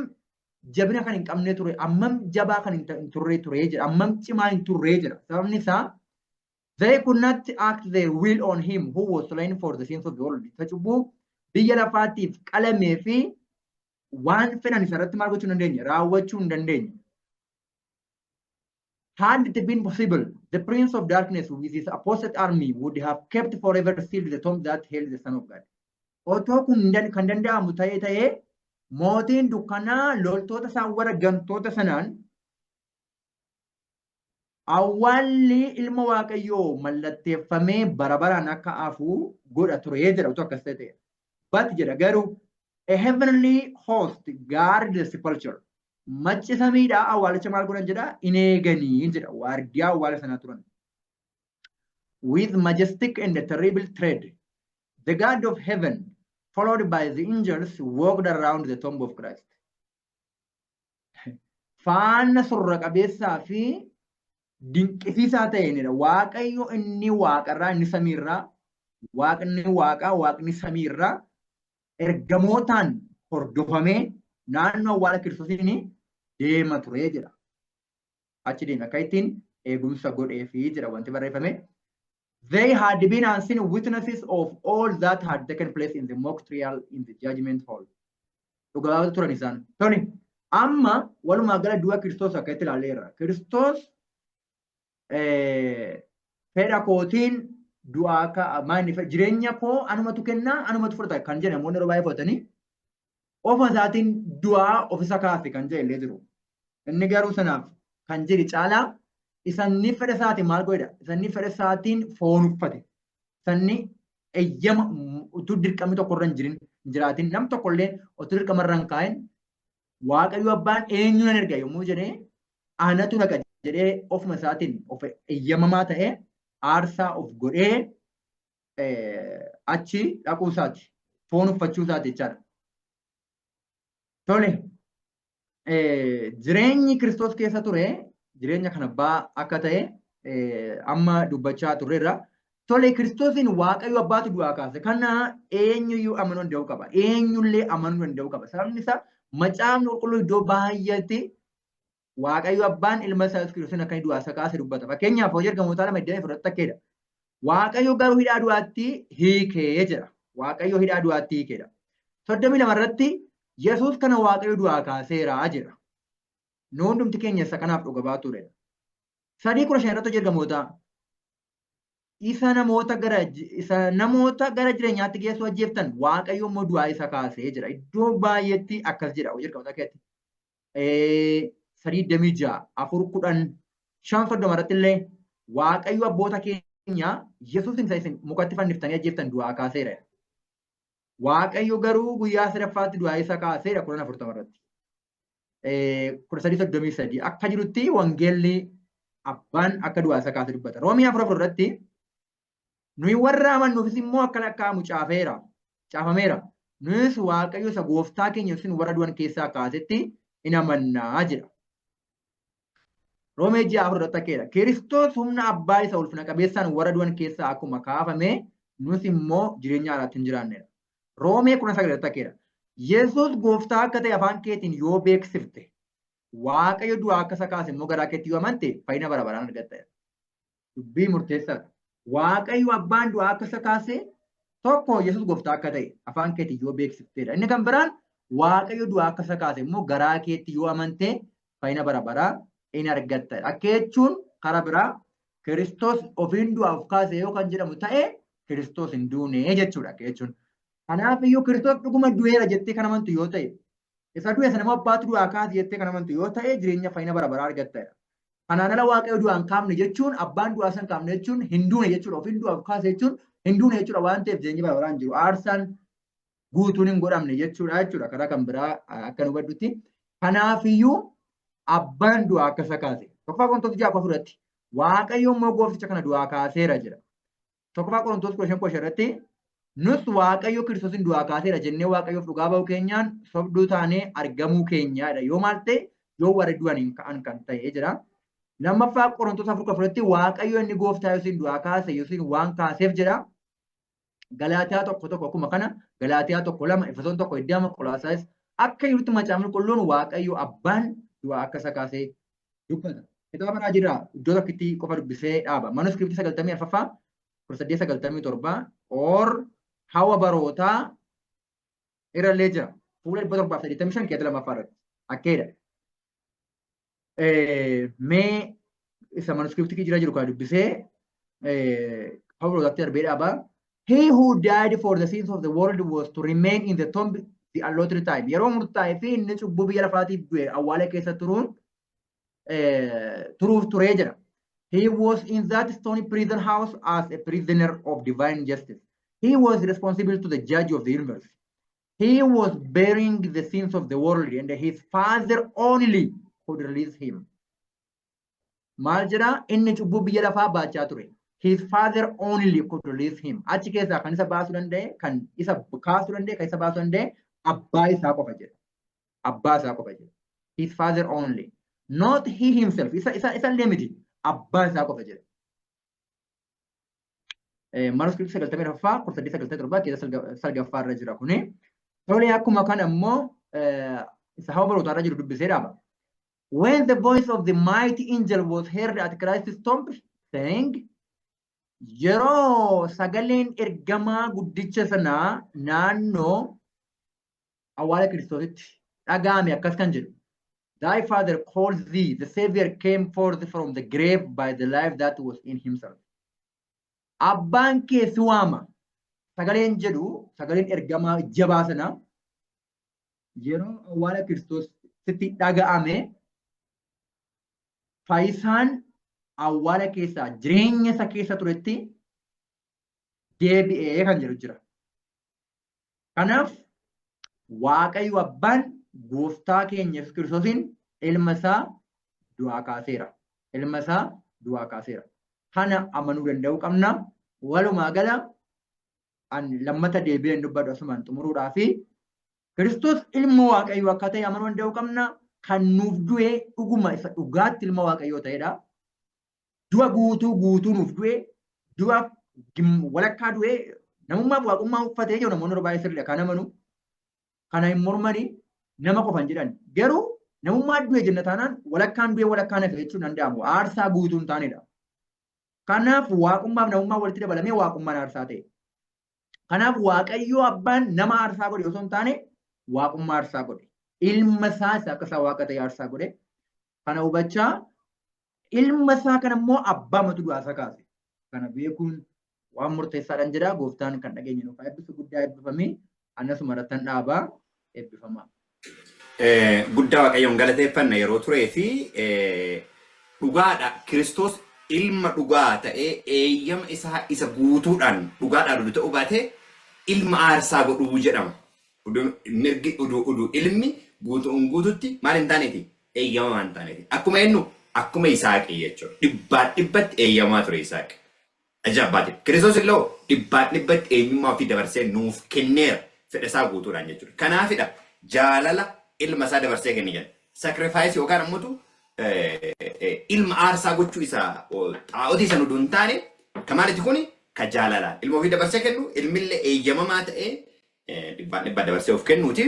jabina kan hin qabne ture, ammam jabaa kan hin turre ture jedha, ammam cimaa hin turre jedha. Sababni isaa, they could not act their will on him who was slain for the sins of the world. Isa cubbuu biyya lafaatiif qalamee fi waan fedhan isa irratti maal gochuu hin dandeenye, raawwachuu hin dandeenye. Had it been possible, the prince of darkness with his apostate army would have kept forever sealed the tomb that held the Son of God. Otoo kun kan danda'amu ta'ee mootiin dukkanaa loltoota isaa warra gantoota sanaan awwaalli ilma Waaqayyoo mallatteeffamee bara baraan akka hafu godha ture jedha otoo akkas ta'e. But jedha garuu, a heavenly host guard the sepulchre. Macci samiidhaa awwaalicha maal godhan jedha, in eeganii jedha, waardiyaa awwaala sanaa turan. With majestic and terrible tread, the God of heaven, followed by the angels, walked around the tomb of Christ. Faana surra qabeessaa fi dinqisiisaa ta'eenidha. Waaqayyo inni waaqarraa, inni samiirraa, waaqni waaqaa, waaqni samiirraa ergamootaan hordofamee naannoo awwaala Kiristoosiin deema ture jedha. Achi deeme akka ittiin eegumsa godheefi jedha wanti barreeffame. They had been unseen witnesses of all that had taken place in the mock trial in the judgment hall. Dhugaa turan isaan. Toni, amma walumaa gala du'a Kiristoos akka itti ilaalleerra. Kiristoos fedha kootiin du'aa akka maal jireenya koo anumatu kennaa, anumatu fudhata kan jedhan namoonni yeroo baay'ee fudhatanii ofa isaatiin du'aa ofisa kaase kan jedhe illee jiru. Inni garuu sanaaf kan jedhe caalaa isanni fedha isaatiin maal godhedha? Isanni fedha isaatiin foon uffate. Isanni eeyyama utuu dirqamni tokko irra hin jirin hin jiraatin, nam tokko illee utuu dirqama irra hin kaa'in, Waaqayyo abbaan eenyu nan erga yommuu jedhee anatu dhaqa jedhee ofuma isaatiin of eeyyamamaa ta'ee aarsaa of godhee achi dhaquu isaati. Foon uffachuu isaati jechaadha. Tole, jireenyi Kiristoos keessa ture jireenya kan abbaa akka ta'e amma dubbachaa turreerra. Tole, Kiristoosiin Waaqayyo abbaatu du'aa kaase. Kana eenyuyyuu amanuu danda'uu qaba. Eenyullee amanuu danda'uu qaba. Sababni isaa macaafni qulqulluu iddoo baay'eetti Waaqayyo abbaan ilma isaa Yesuus Kiristoosiin akka inni du'aa isa kaase dubbata. Fakkeenyaaf hojii ergamootaa 2:24 akkeedha. Waaqayyo garuu hidhaa du'aatti hiikee jedha. Waaqayyo hidhaa du'aatti hiikeedha. 32 irratti Yesuus kana Waaqayyo du'aa kaaseera jedha. Nu hundumti keenya isa kanaaf dhuga baatuudha. 3:15 irratti hojii ergamootaa isa namoota gara jireenyaatti geessu ajjeeftan, Waaqayyo immoo du'aa isa kaasee jira. Iddoo baay'eetti akkas jedha hojii ergamootaa keessatti. 3:26, 4:10, 5:30 irratti illee Waaqayyo abboota keenya Yesuus isa isin mukatti fanniftanii ajjeeftan du'aa kaaseera. Waaqayyo garuu guyyaa sadaffaatti du'aa isa kaaseera 10:40 irratti. 13:33 akka jirutti wangeelli abbaan akka du'aa isa kaase dubbata. Roomii 4:4 irratti nuyi warra amannuufis immoo akka lakkaa'amu caafeera. Caafameera. Nuyis Waaqayyo isa gooftaa keenya isin warra du'an keessaa kaasetti in amannaa jedha. Roomee 6:4 irratti akkeedha. Kiristoos humna abbaa isa ulfina qabeessaan warra du'an keessaa akkuma kaafame nus immoo jireenya haaraatti hin jiraannedha. Roomee 19 irratti akkeedha. Yesuus gooftaa akka ta'e afaan keetiin yoo beeksifte, Waaqayyo du'aa akka isa kaase immoo garaa keetti yoo amante fayyina bara baraan argatta. Dubbii murteessaadha. Waaqayyo abbaan du'aa akka isa kaase tokko Yesuus gooftaa akka ta'e afaan keetiin yoo beeksifteedha. Inni kan biraan Waaqayyo du'aa akka isa kaase immoo garaa keetti yoo amante fayyina bara baraa in argatta. Akka jechuun karaa biraa Kiristoos ofiin du'aa of kaase yoo kan jedhamu ta'e Kiristoos hin duune jechuudha jechuun. Kanaaf iyyuu Kiristoos dhuguma du'eera jettee kan amantu yoo ta'e, isa du'e sana immoo abbaatu du'aa kaase jettee kan amantu yoo ta'e, jireenya fayyina bara baraa argatta. Kanaan ala Waaqayyo du'aa hin kaafne jechuun, abbaan du'aa san kaafne jechuun hin duune jechuudha. Ofiin du'aa kaase jechuun hin duune jechuudha waan ta'eef jireenyi bara baraa hin jiru. Aarsaan guutuun hin godhamne jechuudha karaa kan biraa akka nu hubadhutti. Kanaafiyyuu abbaan du'aa akka isa kaase. 1ffaa Qorontoos 6:4 irratti Waaqayyo immoo goofticha kana du'aa kaaseera jedha. 1ffaa Qorontoos 15:15 irratti nus Waaqayyo Kiristoosin du'aa kaaseera jennee Waaqayyoof dhugaa ba'uu keenyaan sobduu taanee argamuu keenyaadha. Yoo maal ta'e, yoo warri du'an hin ka'an kan ta'e jira. 2ffaa Qorontoos 4:4tti Waaqayyo inni gooftaa Yesuusin du'aa kaase Yesuusin waan kaaseef jedha. Galaatiyaa 1:1 akkuma kana, Galaatiyaa 1:2, Efesoon 1:20, Qolaasaayis akka jirutti Macaafni Qulqulluun Waaqayyo abbaan du'aa akka isa kaasee dubbata. Kitaaba raajiirraa iddoo tokkitti qofa dubbisee dhaaba. Manuskiriptii 94ffaa 1897 or hawa barootaa irrallee jira. Fuula 785 keessa lammaffaa irratti akkeedha. Mee isa manuskiriptii jira jiru kana dubbisee hawa barootaatti darbee dhaaba. He who died for the sins of the world was to remain in the tomb the allotted time. Yeroo murtaa'e fi inni cubbuu biyya lafaatiif du'e awwaala keessa turuun turuuf turee jira. He was in that stony prison house as a prisoner of divine justice. He was responsible to the judge of the universe. He was bearing the sins of the world and his father only could release him. Maal jedhaa? Inni cubbuu biyya lafaa baachaa ture. His father only could release him. Achi keessaa kan isa baasuu danda'e, kan isa kaasuu danda'e, kan isa baasuu danda'e abbaa isaa qofa jedha. Abbaa isaa qofa jedha. His father only. Not he himself. Isa illee miti. Abbaa isaa qofa jedha. Manuscript 94ffaa 1897 keessa salgaffaa irra jira kuni. Tolee, akkuma kana immoo isa hawa barootaa irra jiru dubbisee dhaaba. When the voice of the mighty angel was heard at Christ's tomb, saying, yeroo sagaleen ergamaa guddicha sanaa naannoo awwaala Kiristoositti dhaga'ame akkas kan jedhu. "Thy father calls thee," the Savior came forth from the grave by the life that was in himself. Abbaan kee si waama. Sagaleen jedhu, sagaleen ergamaa jabaa sana yeroo awwaala Kiristoositti dhaga'ame, fayyisaan awwaala keessaa jireenya isa keessa turetti deebi'ee kan jedhu jira. Kanaaf Waaqayyo abbaan gooftaa keenya Yesuus Kiristoosiin ilma isaa du'aa kaaseera. Ilma isaa du'aa kaaseera. Kana amanuu danda'uu qabna. Walumaa gala an lammata deebi'een dubbadhu asumaan xumuruudhaa fi Kiristoos ilma Waaqayyoo akka ta'e amanuu danda'uu qabna. Kan nuuf du'e dhuguma isa dhugaatti ilma Waaqayyoo ta'edha. Du'a guutuu guutuu nuuf du'e, du'a walakkaa du'e, namummaaf waaqummaa uffatee jiru namoonni yeroo baay'ee sirriidha kan amanu. Kana hin mormani, nama qofan jedhan. Garuu namummaa du'e jenna taanaan walakkaan du'e walakkaan hafe jechuun danda'amu. Aarsaa guutuu hin taanedha. Kanaaf waaqummaaf namummaa walitti dabalamee waaqummaan aarsaa ta'e. Kanaaf Waaqayyoo abbaan nama aarsaa godhe osoo hin taane waaqummaa aarsaa godhe. Ilma isaa isa akka isaa waaqa ta'e aarsaa godhe. Kana hubachaa ilma isaa kana immoo abbaa matu du'aa isa kaase. Kana beekuun waan murteessaadhaan jedha. Gooftaan kan dhageenye nuuf haa eebbisu, guddaa eebbifamii. Anasuma irrattan dhaabaa, eebbifamaa. Guddaa Waaqayyoon galateeffanna yeroo turee fi dhugaadha. Kiristoos ilma dhugaa ta'ee eeyyama isaa isa guutuudhaan dhugaadhaan oduu ta'uu baatee ilma aarsaa godhuu jedhama. Mirgi uduu ilmi guutuun guututti maal hin taaneeti? Eeyyamamaa hin taaneeti. Akkuma eenyu? Akkuma Yisaaqii jechuudha. Dhibbaan dhibbatti eeyyamamaa ture Yisaaq. Ajaa'ibbaati. Kiristoos illee dhibbaan dhibbatti eenyummaa ofii dabarsee nuuf kenneera. Fedha isaa guutuudhaan jechuudha. Kanaafidha jaalala ilma isaa dabarsee kenne jedha. Sacrifice yookaan ammoo ilma aarsaa gochuu isaa xaa'otii sana utuu hin taane ka maaliti kuni ka jaalalaan. Ilma ofii dabarsee kennu, ilmillee eeyyamamaa ta'ee dhibbaan dhibbaa dabarsee of kennuuti.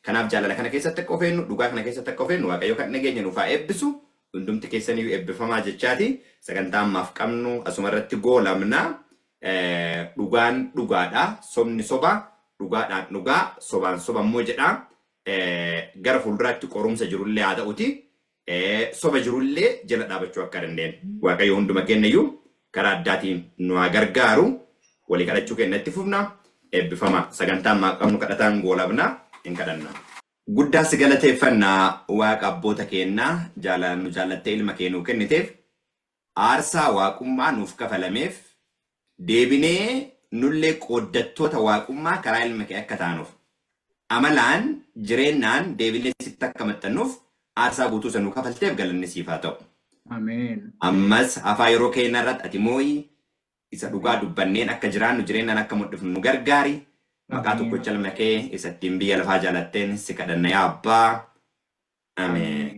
Kanaaf jaalala kana keessatti akka of eenyu, dhugaa kana keessatti akka of eenyu Waaqayyo kan dhageenya nuuf haa eebbisu. Hundumti keessaniyyuu eebbifamaa jechaati. Sagantaa ammaaf qabnu asuma irratti goolamna. Dhugaan dhugaadha. Sobni soba. Dhugaadhaan dhugaa. Sobaan soba immoo jedha. Gara fuulduraatti qorumsa jirullee haa ta'uti. Soba jirullee jala dhaabachuu akka dandeenyu. Waaqayyo hunduma keenyayyuu karaa addaatiin nu haa gargaaru. Walii kadhachuu keenyatti fufna. Eebbifama. Sagantaa ammaa qabnu kadhataan goolabna. Hin kadhanna. Guddaa si galateeffannaa, Waaqa abboota keennaa, jaalalaan nu jaallattee ilma kee nuu kenniteef, aarsaa waaqummaa nuuf kafalameef, deebinee nullee qooddattoota waaqummaa karaa ilma kee akka taanuuf, amalaan jireennaan deebinee sitti akka maxxannuuf aarsaa guutuu isa nuu kafalteef galanni siif haa ta'u. Ameen. Ammas hafaa yeroo keenya irratti ati moo'i, isa dhugaa dubbanneen akka jiraannu, jireennaan akka mul'ifnu nu gargaari. Maqaa tokkicha ilma kee isa ittiin biyya lafaa jaalatteen si kadhanna, yaa Abbaa. Ameen.